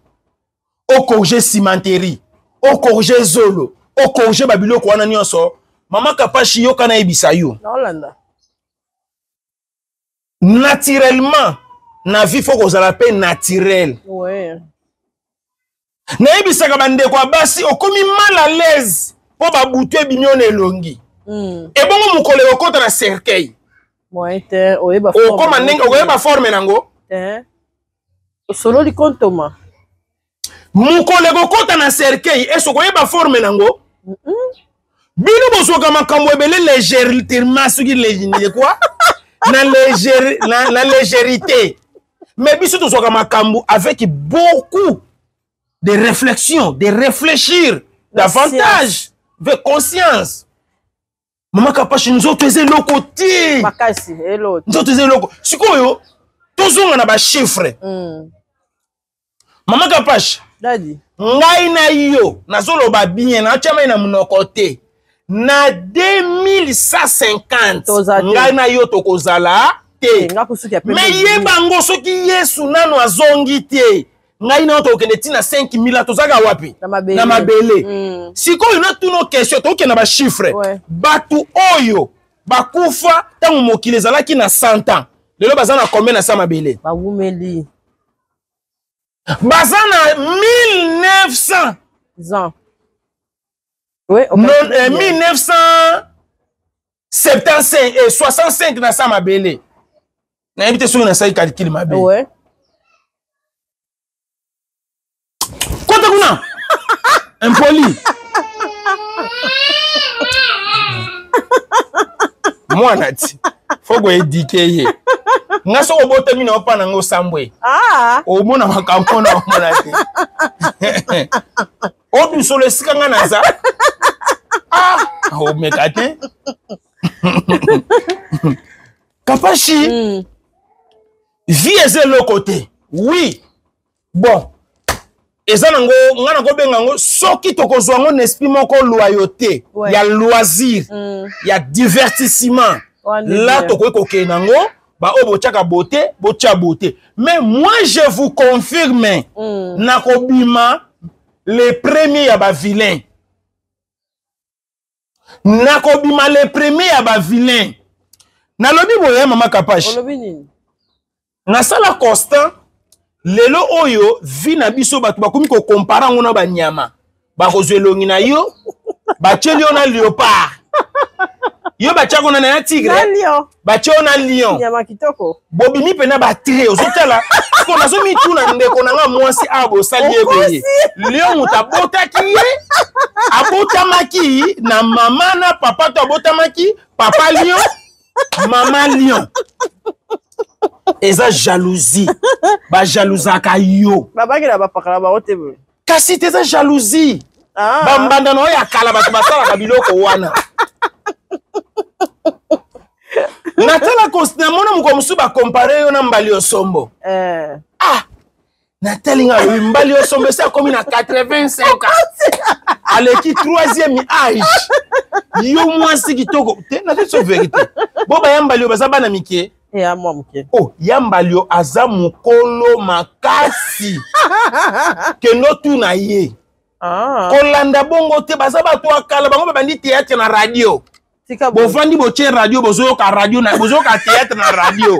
okorge cimenterie okorge zolo okorge babiloko wana nyonso. Mama Kapashi, yoka nayebisa yo. Naolanda. Naturellement, na vie faut kozala mpe naturel. Ouais. Nayebisaka bandeko ya basi, okomi mal à l'aise mpo babutu ebimi yo na elongi. Ebongo mokolo ekokota na cercueil, Moyen te oyeba. Okoma ndenge okoyeba forme nango. Te. Osololi kontoma. Mokolo ekokota na cercueil, ese okoyeba forme nango. Bino bozwaka makambo ebele légèrement, soki léger quoi, na léger, na légèreté, mais biso tozwaka makambo avec beaucoup de réflexion, de réfléchir davantage avec conscience. Mama Kapashi, nzoto eza eloko te. Makasi eloko. Nzoto eza eloko. Sikoyo tozonga na bachiffre. Mama Kapashi, Daddy. Ngai na yo nazoloba bien, natia mai na monoko te. Na 2150 Toza te. ngai na yo tokozala te. Nga kusuki ya pembe. Me yeba ngo, soki Yesu nano azongi te, ngai na yo tokokende ntina 5000, tozalaka wapi? Na mabele. Na mabele. Sikoyo natuna question, tokokende na bachiffre. Bato oyo bakufa ntango mokili ezalaki na 100 ans, lelo baza na combien na sa mabele? Bawumeli. Baza na 1900 ans. Oui, non, 1975 et 65 na sa mabele. Nayebi te soki nasali calcul mabe. Kota kuna, impoli. Mwana ti fo koedike ye. Nga soki obotami na opa nango osambwe. Ah. Omona makambo na omona te. Obisolo esika nga naza. Ah, omeka te. Kapashi, vie eza eloko te. Oui, bon, eza nango, nga nakobenga yango, soki tokozwa yango na esprit moko loyauté, ya loisir, ya divertissement, Wana là bien. tokoki kokende nango. Baoyo botiaka beauté, botia beauté, mais moi je vous confirme, nakobima le premier ya bavilain, nakobima le premier ya bavilain. Nalobi boye, mama Kapashi. Olobi nini? Nasala constant, lelo oyo vie na biso, bato bakomi kokompare yango na banyama. Bakozwa elongi na yo, batieli yo na léopard, yo batiako na tigre. Na lion. Batie yo na lion. Nyama kitoko. Bobimi mpena batre, ozotala ko nazomituna, ndeko na nga mwasi awa, bosali ye boye, lion moto abotaki ye, abotamaki na mama na papa to abotamaki papa lion, mama lion? Eza jalousie, bajalousaka yo. Babakela bapakala bango te boye. Kasi te, eza jalousie. Ah. Bambanda na oyo ya kala, bato basalaka biloko wana. Natala, namona mokolo mosusu bakompare yo na Mbali Osombo. Ah, natali nga, alobi Mbali Osombo esi akomi na 85 ans, aleki troisième âge. Yo mwasi kitoko te, nazo so vérité, bo baya Mbali oyo baza bana mike. Ya mwa moke. Oh, ya Mbali oyo aza mokolo makasi, kendo tuna ye. Ah. Kolanda bongo te, baza bato ya kala, bango babandi théâtre na radio. Tika boye. Bovandi, botie radio, bozoyoka radio na bozoyoka théâtre na radio.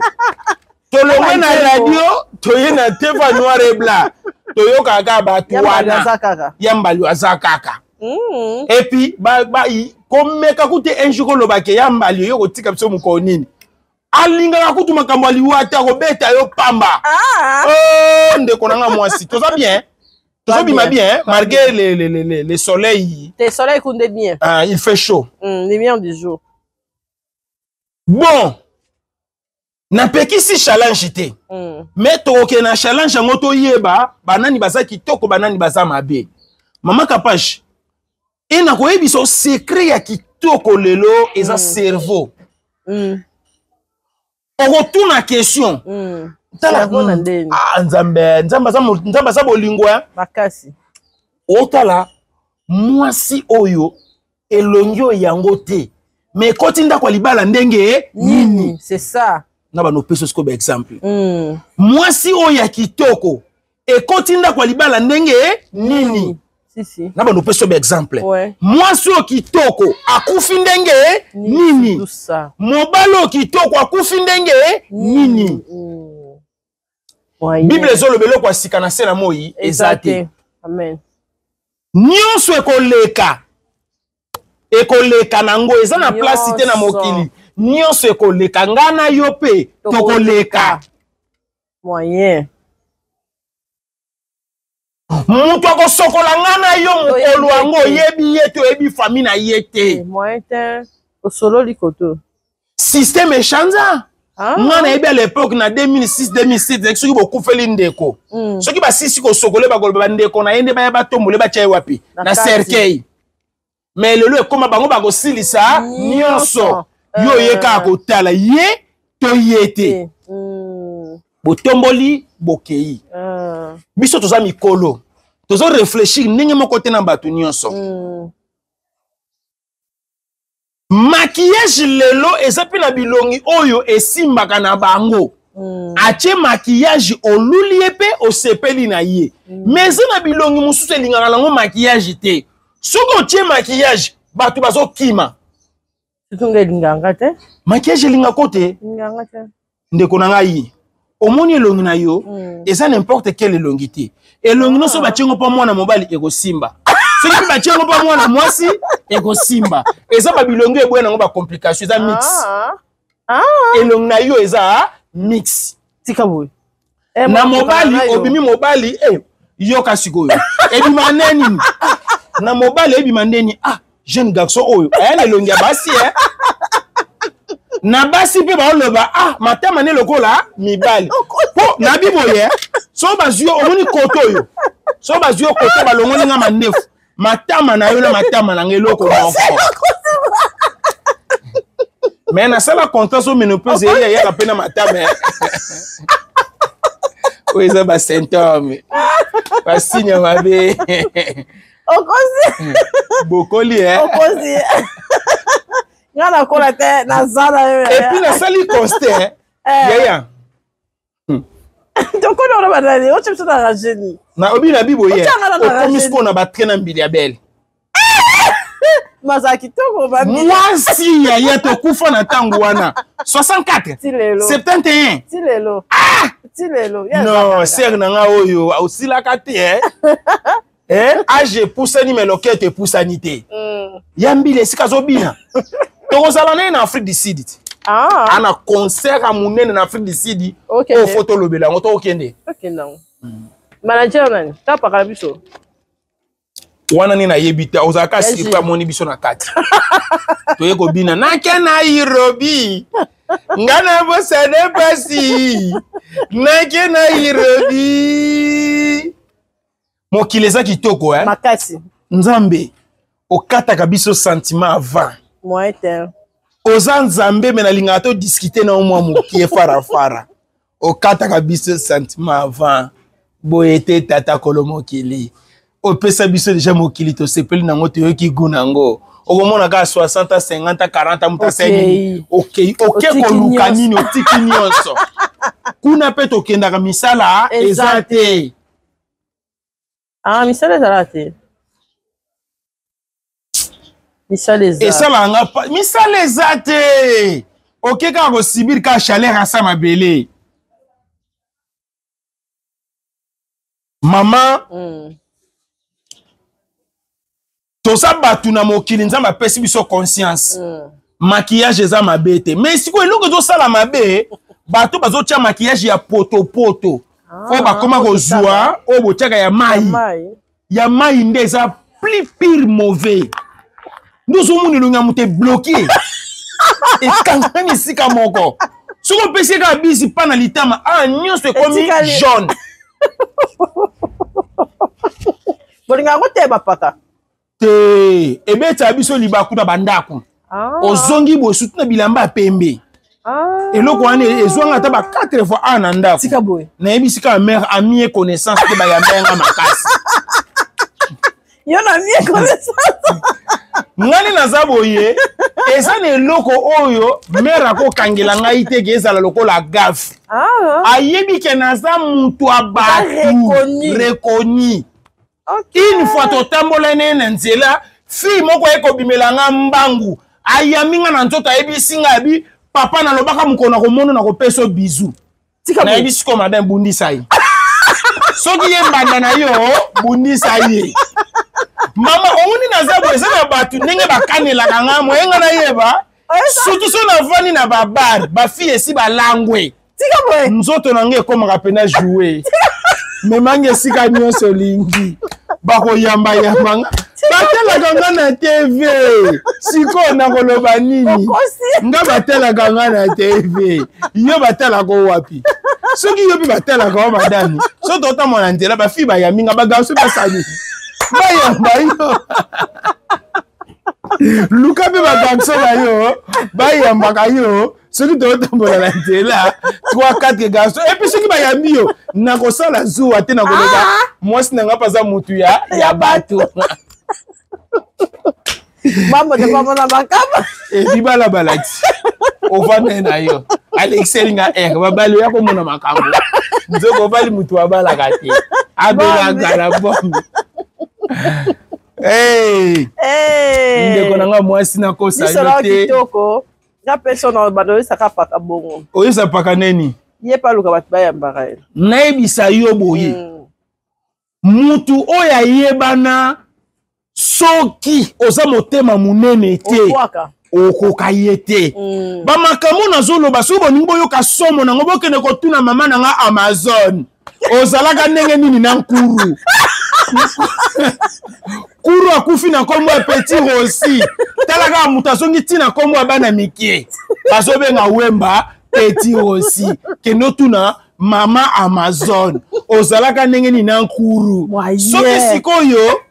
Tolongwe na radio, toye na teva noir et blanc, toyokaka kaka bato Ya Mbali wana. aza kaka. Ya Mbali aza kaka. Et puis komeka kutu un jour olobake ya Mbali oyo kotika biso mokolo nini, alingaka kutu makambo aliwa te, akobeta yo pamba. Ah. Oh, ndeko na nga mwasi, toza bien, tozobima bien. bien, malgré le soleil. Te, soleil kunde bien. Ah, il fait chaud. Lumière du jour. Bon, napekisi challenge te. Mais tokokende na challenge yango, toyeba banani baza kitoko, banani baza mabe. Mama Kapache, e nakoyebisa secret ya kitoko lelo eza cerveau. Okotuna question. Tala. Cerveau na ndeni? Ah, Nzambe, Nzambe aza Nzambe aza bolingo ya Makasi. Otala mwasi oyo, elongi oyo yango te, mais ekoti ndako ya libala ndenge nini? C'est ça. Na bano opesa sikoyo baexemple. Mwasi oyo ya kitoko ekoti ndako ya libala ndenge nini? Si, si. Na bando peso ba exemple. Ouais. Mwasi oyo kitoko akufi ndenge nini? Tout ça. Mobali oyo kitoko akufi ndenge nini? Mm. Bible ezoloba eloko ya sika na se na moi eza te. Amen. Nyonso ekoleka. Ekoleka nango eza na place te na mokili. Nyonso ekoleka nga na yo pe tokoleka. Moyen. Moto akosokola nga na yo mokolo yango oyebi ye te, oyebi famille na ye te. Moyen te. Osololi koto. Système echanza. Nga nayebi à l'époque na 2006 2007 soki bokufeli ndeko. Soki basisi kosokole bakoloba bandeko na ye nde baya batombole batia ye wapi? Na cercueil. Mais lelo ekoma bango bakosilisa nyonso. Yo oyeka kotala ye to ye te. Botomboli bokei. Biso toza mikolo. Tozo réfléchir ndenge moko te na bato nyonso. Maquillage lelo eza pe na bilongi oyo esimbaka na bango. Atie maquillage oluli ye pe osepeli na ye. Mais eza na bilongi mosusu elingaka nango maquillage te. Soki otie maquillage bato bazokima. Surtout nga elingaka te. Maquillage elingaka te. Elingaka te. Ndeko na ngai, omoni elongi na yo, eza n'importe quel elongi te. Elongi nyonso batie ngo mpo mwana mobali ekosimba. Soki mpe batie ngo mpo mwana mwasi ekosimba. Eza ba bilongi eboya nango ba complication, eza mix. Elongi na yo eza mix. Tika boye. Na mobali obimi mobali, yoka sikoyo. Ebima neni? Na mobali ebima ndeni? Ah, jeune garçon oyo aya na elongi ya basi eh. Na basi mpe baoloba ah matama ne lokola mibali. Po na biboye so bazwi yo omoni koto oyo. So bazwi yo koto balongoli nga mandefu. Matama na yo na matama na nga eloko moko. Mais nasala contrat so ménopause eya eyaka mpe na matama. Oyo eza ba symptôme. Ba signe mabe. Okosi. Bokoli eh. Okosi. Nga nakola te naza na yo. Et puis nasali constat. Yaya. Tokoli wana banani, otie biso na rageni. Na obi na bibo ye. Okomi sikoyo na ba train na mbili ya belle. Maza kitoko ba mwasi yaya tokufa na tango wana 64 71 ti lelo. Ah ti lelo. Non, sœur na nga oyo osilaka te eh. Eh, âge epusani mais loketo epusani te. Ya mbili esika azobina. Tokozala naye na Afrique du Sud. Ana concert ya monene na Afrique du Sud. Oyo faut tolobela yango tokokende. Okende. Manager nani? Tapaka biso. Wana nini nayebi te, ozalaka surpris amoni biso na kati. Toye kobina nake Nairobi. Nga na bosana pasi. Nake Nairobi. Mokili eza kitoko eh? Makasi. Nzambe okataka biso sentiment avant. Moyen te. Oza Nzambe me nalingaka to discuter na mwa mokie fara fara. Okataka biso sentiment avant. Boye te tata kolo mokili. Opesa biso deja mokili tosepeli nango toyoki goût nango. Okomona kaka 60 50 40 mutu asali. Okei, oke koluka nini otiki nyonso. Kuna pe tokendaka misala eza te. Ah, misala ezala te. Misala eza. Esala nga pa misala eza te. Oke kaka kosibir kaka chaleur asa mabele. Mama, toza batu na mokili Nzambe apesi biso conscience. Maquillage eza mabe te. Mais sikoyo eloko ezosala mabe, bato bazotia maquillage ya potopoto. Oyo bakoma kozwa, oyo botiaka ya mai. Ya mai nde eza plus pire mauvais. Nde ozomona elongi ya moto ebloqué. Ekangami esika moko. Soki opesi ye kaka bisi pa na litama, ah nyonso ekomi jaune. Bolinga yango te bapaka. Te, ebetaka biso libaku na bandako. Ozongi boye surtout na bilamba ya pembe. Eloko wana ezwanga ata ba 4 fois a na ndako. Tika boye. Nayebisi kaka mère amie connaissance te bayamba yanga makasi. Yo na mie connaissance. Ngani naza boye, eza na eloko oyo mère akokangela ngai te ke ezala lokola gaffe. Ayebi ke naza mutu ya bato reconnu. Une fois totambola naye na nzela, fille moko aye kobimela nga mbangu, ayambi nga na nzoto, ayebisi nga, abi papa nalobaka mokolo na komona nakopesa yo bizu. Nayebi sikoyo madame, bundisa ye. Soki ye mbanda na yo, bundisa ye. Mama, omoni naza boye, eza na bato ndenge bakanelaka nga moye nga nayeba, surtout so navandi na babar, bafille esi balangwe, nzoto na ngai ekomaka mpena joue memangi esika nyonso olingi, bakoyambayamba nga, batelaka nga na TV. Sikoyo nakoloba nini? Nga batelaka nga na TV, yo batalaka wapi? Soki yo mpe batalaka wa madame, so totambola na nzela, bafille bayambi nga, bagarçon basali bayamba yo, luka mpe bagarçon na yo bayambaka yo. Soki totambola na nzela, 3 4 garçon, et puis soki bayambi yo, nakosala zuwa te, nakoloba mwasi na nga mpe aza mutu ya bato. Mambo te pambo na makama. Ebibalabala ti ovanda na yo, alexeli nga r babali oya komona makambo, nzoko obali mutu abalaka te, abelaka na bombe. Hey! Hey! Ndeko na nga mwasi, nakosa yo te. Kitoko. Nga mpe so na bando oyesaka paka bongo. Oyesa paka neni? Ye mpe aluka bato bayambaka ye. Nayebisa yo boye, mutu oyo ayebana, soki oza motema monene te, okoka ye te. Bamakambo nazoloba, soki bolingi boyoka somo nango, bokende kotuna mama na nga Amazon, ozalaka ndenge nini na nkuru. Kuru akufi na nkombo ya Petit Rosi. Tala kaka moto azongi ntina nkombo ya bana mike bazobenga Wemba Petit Rosi. Kende otuna mama Amazon, ozalaka ndenge nini na nkuru. Soki sikoyo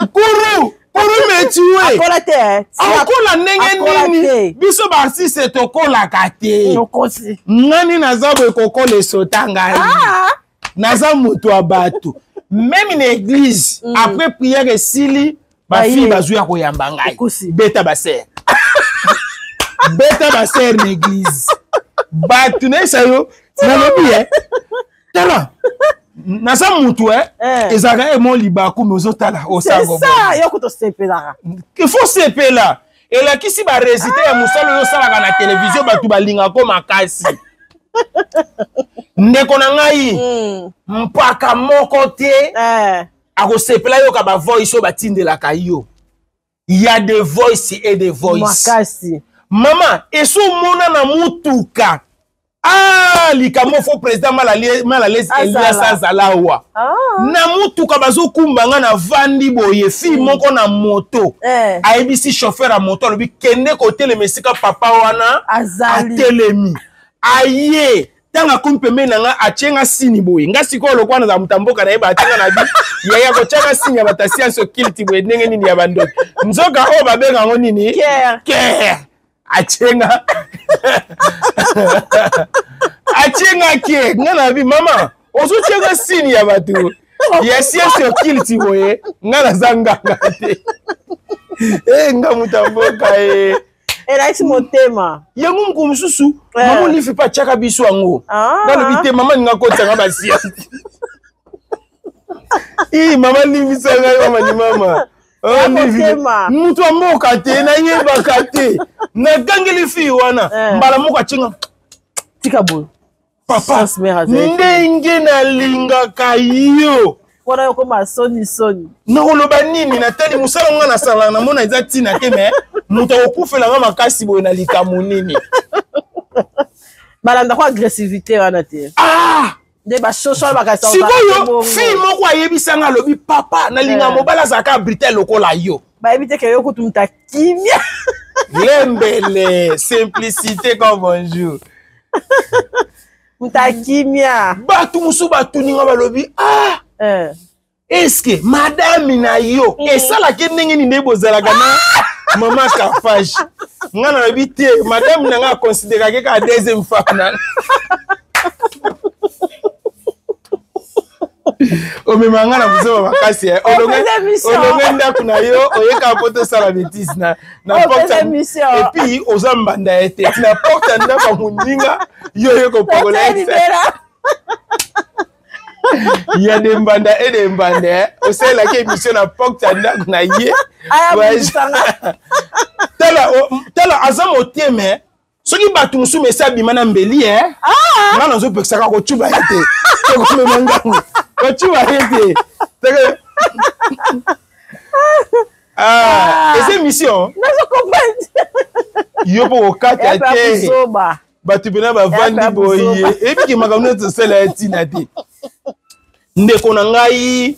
nkuru kuru metue akola ndenge nini? Biso baartiste tokolaka te. Ngani naza boye, kokola esota ngai. Naza moto ya bato. Même na église, après prière esili, bafille bazwi ya koyamba ngai, beta basere, beta basere na église. Bato nayesa yo, nalobi ye, tala, naza mutu ezalaka emo libaku, me ozotala osango. Yo kutu osepelaka. Il faut sepela, elakisi barésultat ya mosala oyo osalaka na televizio, bato balingako makasi. Ndeko na ngai, mpaka moko te akosepela yoka bavoice oyo batindelaka yo. Ya de voice et de voice. Makasi. Mama, esi omona na mutuka, ah, likambo fo président Malalesi Elias azala awa. Na mutuka bazokumba nga, navandi boye, fille moko na moto ayebisi chauffeur ya moto, alobi kende kotelema esika papa wana atelemi. Aye, ntango akomi pembeni na nga, atie nga sini boye. Nga sikoyo lokwa nazala moto ya mboka, nayeba, atie nga na bi yaya kotia nga sini ya bato ya science occulte boye, ndenge nini ya bandoki, nzoka oyo babenga yango nini, kere. Atie nga, atie nga ke nga na bi mama, ozotia nga sini ya bato ya science occulte boye, nga naza nganga te. E, nga moto ya mboka e. Elakisi motema. Yango mokolo mosusu, mama Olive mpe atiaka biso yango. Nalobi te, mama ninga kotianga basiasi. I mama, limbisa ngai, mama ni mama moto ya mboka te, nayebaka te. Nagangeli fille wana, mbala moko atinga. Tika boye. Papa, ndenge nalingaka yo. Wana yokoma soni soni. Nakoloba nini? Natali mosala nga nasalaka, namona eza ntina te, me moto akokufela nga makasi boye na likambo nini? Balandako agressivité wana te. Ah! Nde basosol bakasa. Sikoyo fille moko ayebisanga, alobi papa, nalinga mobali azalaka britel lokola yo. Bayebi te ke yo kutu mutu akimia. Lembele, simplicité comme bonjour. Mutu akimia. Bato mosusu batuninga, balobi ah, eske madame na yo esalaki ndenge nini nde bozalaka na mama Kafage? Nga nalobi te, madame na nga aconsidéraki kaka deuxième femme na omema nga na buzoba makasi. Olonge ndako na yo, oyeka po tosala bétise na porte, et puis oza mbanda ye te, na porte ya ndako ya moninga yo oye kopakola. Il y a des mbanda et des mbanda. Osalelaki émission na porte ya ndako na ye. Tala, tala aza motema. Soki bato mosusu mesi abima na mbeli e ah! Nga nazopekisaka kocuba ye te, tokomema ngango, kocuba ye te. Ah, eza émission yo mpo kokata te, bato mpena bavandi boye, ebiki makambo nyonso tosala ya ntina te, ndeko na ngai.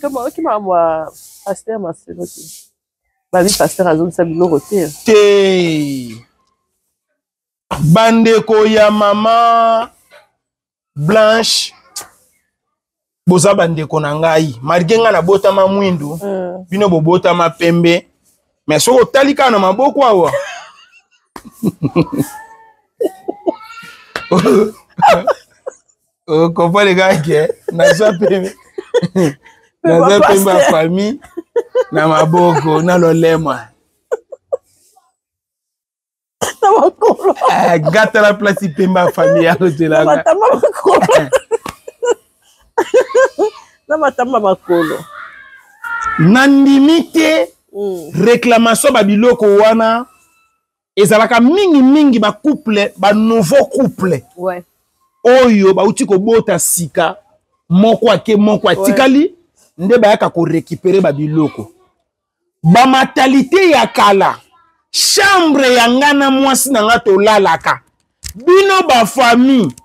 Babi pasteur azongisa biloko te. Te, bandeko ya mama Blanche, boza bandeko na ngai malgré ngai nabotama mwindu. Bino bobotama pembe, mais soki otali kaka na maboko awa, okomprendre kaka ke naza pembe, naza pembe ya famille na maboko na lolema. Na makolo. Gata la place pembe ya famille ya kotelaka. Matamba makolo, na matamba makolo. Nandimi te. Réclamation babiloko wana ezalaka mingimingi bacouple, banouveau couple oyo bauti kobota sika, moko ake, moko atikali, nde bayaka korécupérer babiloko. Bamentalité ya kala, chambre ya nga na mwasi na nga tolalaka, bino bafamille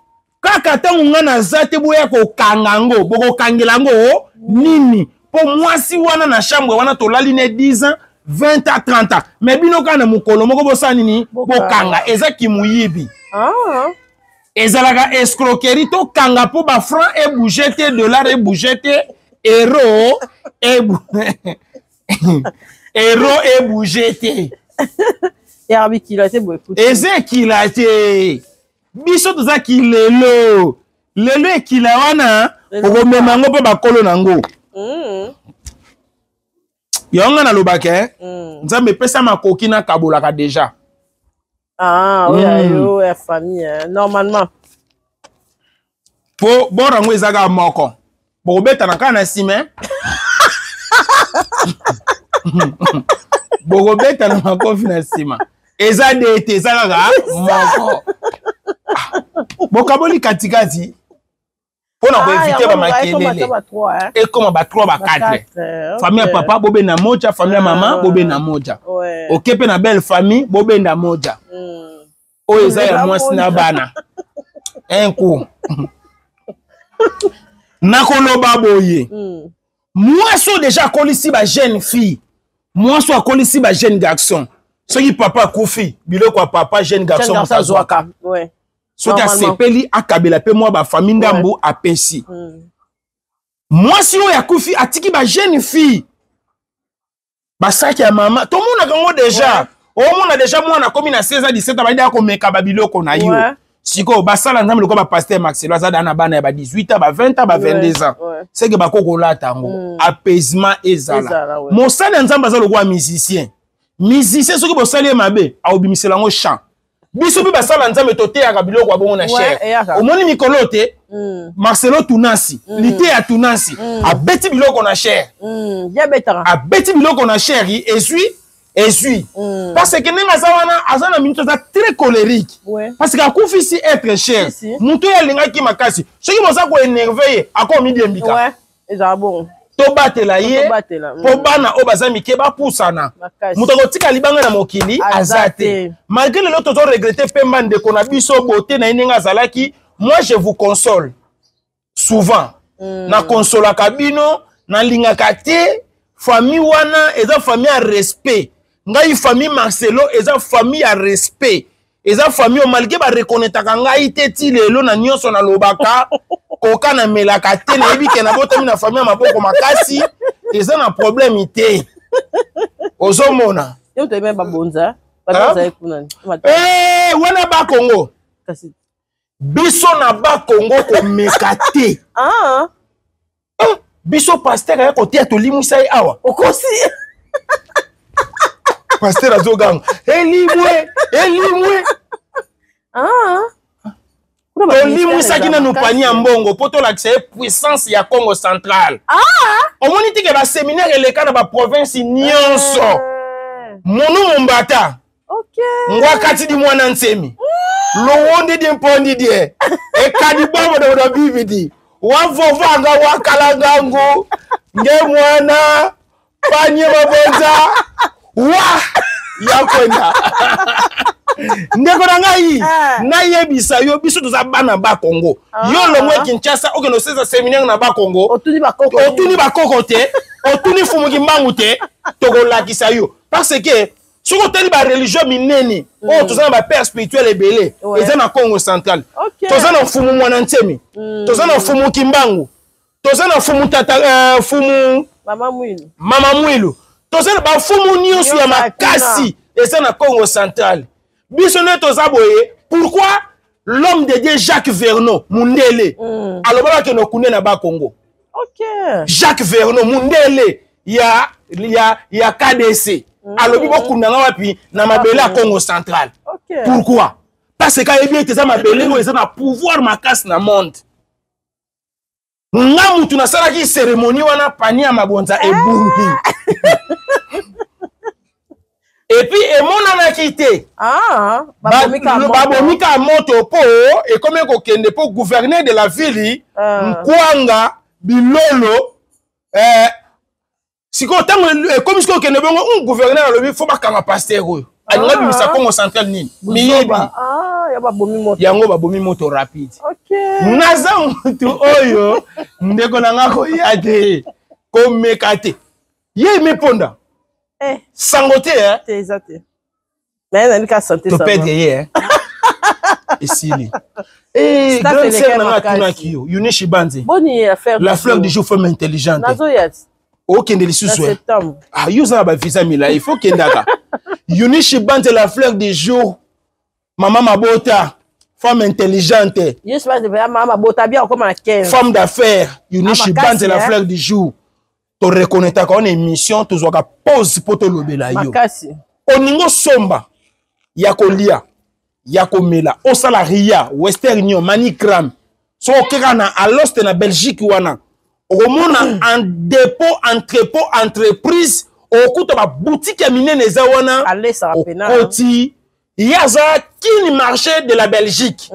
kaka ntango nga naza te boya kokanga yango, bokokangela yango nini? Mpo mwasi wana na chambre wana tolali ne 10 ans, 20 ans, 30 ans, mais bino kaka na mokolo moko bosala nini? Bokanga. Eza kimuyibi. Ezalaka escroquerie. Tokanga mpo bafranc ebouge te, dollar ebouge te, euro ebouge te. Yaka bikila te boye. Eza ekila te, biso toza kilelo. Lelo ekila wana okomema yango mpo bakolo nango. Yango nga nalobaka, Nzambe epesa makoki, nakabolaka déjà. Ah, oyo yo ya famille normalement. Mpo bor yango eza kaka moko, bokobetana kaka na nsima, bokobetana makofi na nsima. Eza de te, eza kaka moko, bokaboli katikati mpo na koéviter bamakelele. Ekoma ba 3, ba 4. Famille ya papa bobenda moja, famille ya mama bobenda moja, oke mpe na belle famille bobenda moja. Oyo eza ya mwasi na bana, un coup nakoloba boye: mwasi oyo déjà akolisi ba jeune fille, mwasi oyo akolisi ba jeune garçon, soki papa akufi, biloko ya papa, jeune garçon moto azwaka. Soki asepeli, akabela mpe mwa bafamille ndambu, apesi. Mwasi oyo akufi atiki ba jeune fille, basaki ya mama tomonaka yango déjà. Omona déjà mwana akomi na 16 ans, 17 ans, bayidi komeka babiloko na yo. Sikoyo basala Nzambe lokola bapasteur Marcelo aza da na bana ya ba 18 ans, ba 20 ans, ba 22 ans, seke bako kolata yango. Apaisement ezala. Mosali ya Nzambe aza lokola musicien. Musicien soki bosali ye mabe, aobimisela yango chant. Biso mpe basala Nzambe toteyaka biloko ya bongo na chaire. Omoni mikolo te, Marcelo Tunasi, liteya Tunasi abeti biloko na chaire, abeti biloko na chaire, ezwi, ezwi, parce que ndenge aza wana, aza na minute, aza très colérique, parce que akufisi être cher, moto oyo alingaki makasi. Soki boza koénerver ye, akomidiembika. Ezala bongo. Tobatela ye mpo bana oyo baza mike bapusana. Moto akotika libanga na mokili aza te. Malgré lelo tozoregretter Pemba, ndeko na biso, bote na ye ndenge azalaki, moi je vous console souvent. Nakonsolaka bino, nalingaka te famille wana, eza famille ya respect. Ngai famille Marcelo eza famille ya respect, eza famille oyo malgré bareconnaîtraka ngai te ti lelo na nyonso nalobaka, koka namelaka te, nayebi ke nabotami na famille ya maboko makasi, eza na problème te, ozomona. Wana Bakongo, biso na Bakongo komeka te. Biso pasteur aya koteya, tolimwisa ye awa. Okosi. Pasteur azoganga: "Elimwe, elimwe." Tolimwisaki nanu panier ya mbongo mpo tolakisa ye puissance ya Congo central. Omoni tike baséminaire eleka na baprovince nyonso. Munu mumbata ngwakati di mwana nsemi lowonde di mpondi die ekadi bobodobodo bibidi wavovanga wakalangangu nge mwana panye mabonza wa ya kwenda. Ndeko na ngai, nayebisa yo, biso toza bana ba Congo. Yo longwe Kinshasa, okende osesa séminaire na ba Congo, otuni bakoko, otuni bakoko te, otuni fumuki mbangu te, tokolakisa yo. Parce que soki otali bareligion minene oyo toza na bapère spirituel ebele, eza na Congo central. Toza na mfumu mwana nsemi, toza na mfumu Kimbangu, toza na mfumu tata, mfumu Mama Mwilu, Mama Mwilu, toza na bafumu nyonso ya makasi eza na Congo central. Biso nde toza boye. Pourquoi l'homme de Dieu Jacques Vernaud mundele alobaka akende okunde na Bakongo? Jacques Vernaud mundele ya KDC alobi bokundanga wapi? Na mabele ya Congo central. Pourquoi? Parce que ayebi ete eza mabele oyo eza na pouvoir makasi na monde. Nga mutu nasalaki cérémonie wana, panier ya mabonza ebungi et puis emonanaki te. Babomi ka moto mpo ekomi kokende mpo gouverneur de la ville Nkwanga Bilolo. Sikoyo ntango ekomi sikoyo okende bongo, gouverneur alobi fo bakanga pasteur oyo alinga bimisa Congo central nini miyebi yango. Babomi moto rapide. Naza motu oyo, ndeko na nga, koya te, komeka te ye meponda sango te. Toperdre ye, esili. Grande sœur nanga atunaki yo, Yunishi Banze, la fleur du jour, femme intelligente, okende lisusu? Yo oza na bavisa milai, faut okendaka. Yunishi Banze, la fleur du jour, mama mabota, femme intelligente, femme d'affaires, Yunishi Banze, la fleur du jour, toreconnaîtraka wana émission, tozwaka pause mpo tolobela yo. Oningo osomba ya kolia, ya komela, osala ria, Western Union, MoneyGram. Soki okeka na Alost na Belgique wana, okomona en dépôt, entrepôt, entreprise, okokuta baboutique ya minene eza wana. Okoti, ye aza kini marché de la Belgique.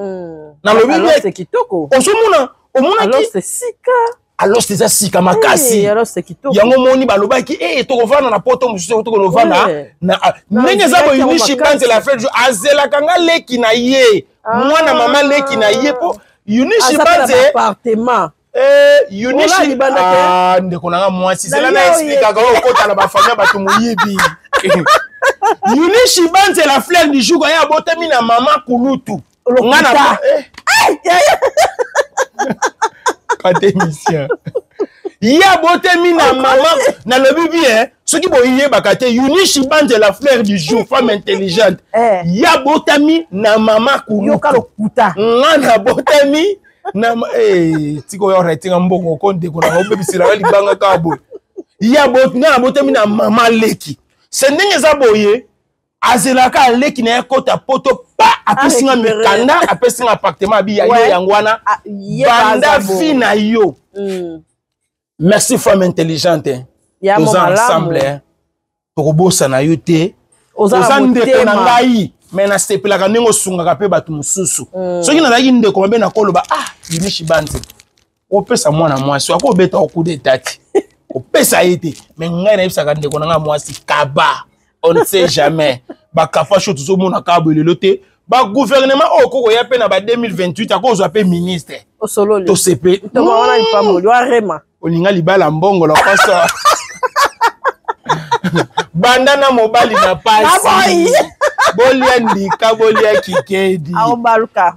Nalobi, ozomona, omonaki Alost eza sika makasi. Yango moni balobaki e tokovanda na poto mosusu, tokonovanda ndenge eza boye. Yunishi Banzela Fred azelaka nga leki na ye, mwana mama leki na ye, mpo Yunishi Banze, Yunishi, ndeko na nga mwasi, zela na expliquaka oyo okota na bafamille ya bato moyibi. Yunishi Banze, la fleur du jour, ye abotami na mama kulutu nga na kate émission. Ye abotami na mama, nalobi bien, soki boyebaka te, Yunishi Banze, la fleur du jour, femme intelligente, ye abotami na mama kulutu, nga nabotami na tika oyo oretinga mbongo ko ndeko na obebiselaka libanga kaka boye. Ye nga nabotami na mama leki. Se ndenge eza boye, azelaka aleki na ye kota poto pa apesi nga mikanda, apesi nga appartement, abi ya yo yango wana, banda vie na yo. Merci, femme intelligente, toza ensemble, tokobosana yo te, oza ndeko na ngai. Me nasepelaka ndenge osungaka mpe bato mosusu. Soki nazalaki ndeko mabe, nakoloba: "Ah, Yunishi Banze, opesa mwana mwasi akobeta okuda etati, kopesa ye te." Me ngai nayebisaka ndeko na ngai mwasi: "Kaba, on ne sait jamais." Bakafa sho tozomona kaka boye lelo te, bagouvernement oyo kokoya mpe na ba 2028 akozwa mpe ministre. Tosepe olinga libala mbongo lokoso, banda na mobali na pasi, bolia ndika, bolia kikedi. Aobaluka.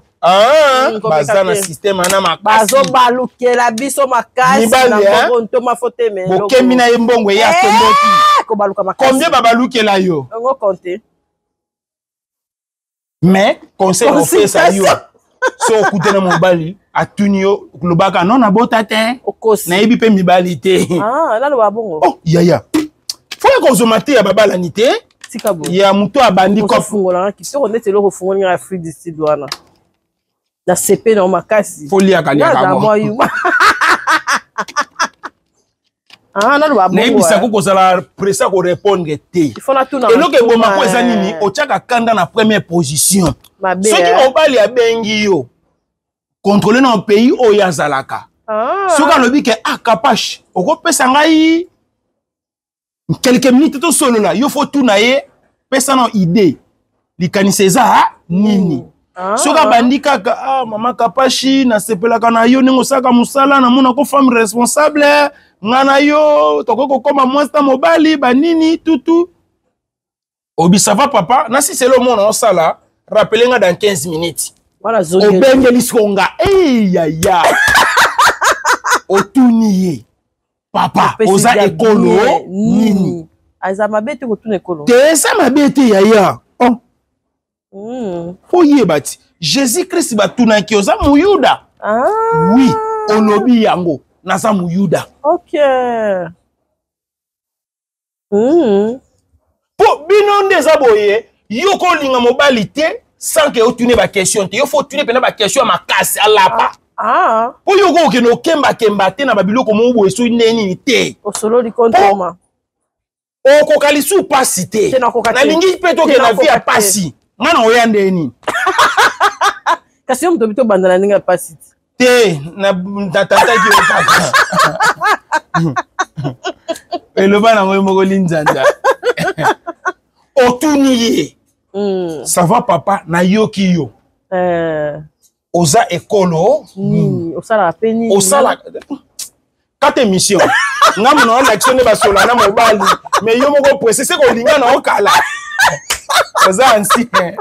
Baza na système wana makasi. Bazobalukela biso makasi. Mibali ntoma foteme. Bokemi na ye, mbongo eya tomboki. Kobaluka makasi. Combien babalukela yo? Yango compte. Mais conseil opesa yo, so okutana mobali atuni yo, lobaka: "Non, nabota te, nayebi mpe mibali te." Naloba bongo? Oh yaya, foya kozoma te ya babalani te, ya moto abandi. Kofungolanga kitoko neti eloko ofungoli nga Afrique du Sud wana. Na sepe na makasi. Faut liaka liaka mwa yuma. Ah, naloba bongo. Nayebisa ko kozala pressé ko répondre te. Il faut natuna. Eloko eboma ko eza nini? Otiaka kanda na première position. Soki mobali abengi yo, contrôler na pays oyo azalaka. Ah. Soki alobi ke ah Kapash, okopesa ngai quelques minutes tosolola, yo faut tuna ye, pesa na idée. Likanisi eza nini? Ah. Soki abandi kaka ah, mama Kapashi, nasepelaka na yo ndenge osalaka mosala, namona ko femme responsable, nga na yo tokoki kokoma mwasi na mobali banini tutu. Obi ça va papa, nasiseli omona osala, rappele nga dans 15 minutes. Obengeli siko nga eyaya. Otuni ye papa, oza ekolo nini? Aza mabe te kotuna ekolo. Te eza mabe te yaya. Oh. Oyeba ti Jésus Christ batunaki oza muyuda. Ah. Oui, olobi yango naza muyuda. OK. Po bino nde eza boye, yo kolinga mobali te sans que otune ba question te. Yo faut otune pena ba question ya makasi alapa. Ah. Po yo kokende okemba kemba te na ba biloko moko boye soki nde nini te. Osololi kontoma. Okoka lisusu pasi te. Nalingi mpe tokende na vie ya pasi. Nga na oya nde nini? Kasi yo moto obi tobanda na ndenge ya pasi te. Te, natataki yo kaka. Eloba nango yo moko linzanza. Otuni ye. Ça va papa, nayoki yo. Oza ekolo nini? Osalaka pe nini? Osalaka kata émission. Nga mono olakisi nde basola na mobali, mais yo moko pressé se kolinga na okala. Oza ancien.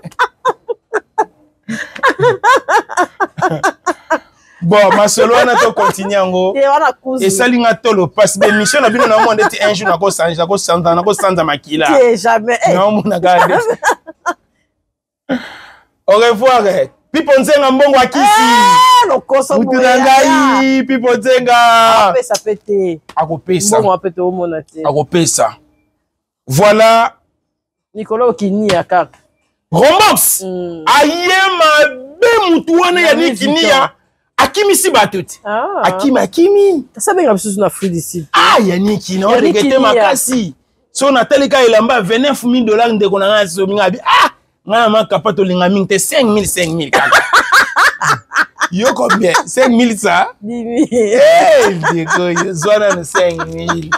Bon, masolo wana to continue yango. Esali nga tolo parce que émission na bino na mona ndeti un jour nako sanza, nako sanza makila. Te jamais. Na mona kaka. Au revoir. Pipo Nzenga mbongo akisi. Lokoso Mutu na ngai Pipo Nzenga. Akopesa pe te. Akopesa. Mbongo ape te omona te. Akopesa. Voilà. Nicolas Okinia kaka. Rombox. Aye mabe mutu wana ya Nikinia. Akimisi bato te. Ah. Akimi, akimi. Kasa benga biso na Afrique du Sud. Ah, Yannick, na regretter makasi. So natali ka elamba $29,000 ndeko na ngai so minga bi ah nga na makapa tolinga mingi te 5000 5000 kaka. Yo combien? 5000 ça? 10000. Eh, ndeko, yo zwa nanu 5000.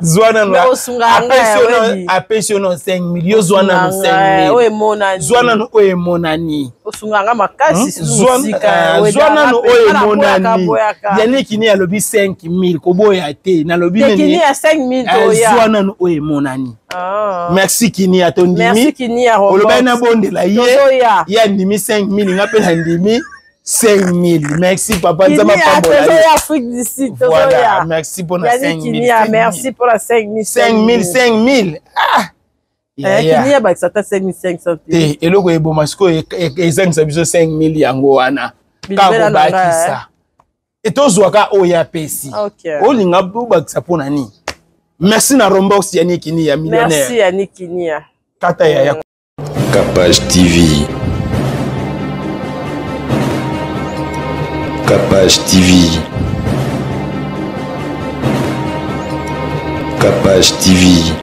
Zwa nanu. Mais osunga nga ya webi. Apesi yo nanu 5000. Yo zwa nanu Osunga nga, 5000. oyo emonani. Zwa nanu oyo emonani. Osunga nga makasi, susu Zwa mosika, oyo zwa nanu edanga oyo pe. Nga emonani. naboyaka, boyaka. Yannick ni alobi 5000, koboya te. Nalobi Te nini? Kini ya 5000 toya. Zwa nanu oyo emonani. Ah. Merci Kini ya tondimi. Merci Kini ya Robot. Olobaki na bondela ye. Tozoya. Ye andimi 5000, nga pe nandimi 5000. Merci papa, Kini Nzambe ya apambola yo. tozoya Afrique du Sud, Voilà, tozoya. merci pour la Yannick 5000. Kini ya, merci pour la 5000. 5000, 5000. Ah. Eh, Kini ya bakisa ata 5500 te. Te, eloko eboma sikoyo ezangisa biso 5000 yango wana. Bilobela Kaka na ngai, kobakisa. E tozwaka oyo apesi. Ok. Olinga obakisa mpo na nini? Merci na Rombox Yannick Kini ya millionnaire. Merci Yannick Kini ya. Kata ya ya. Kapash TV. Kapash TV. Kapash TV.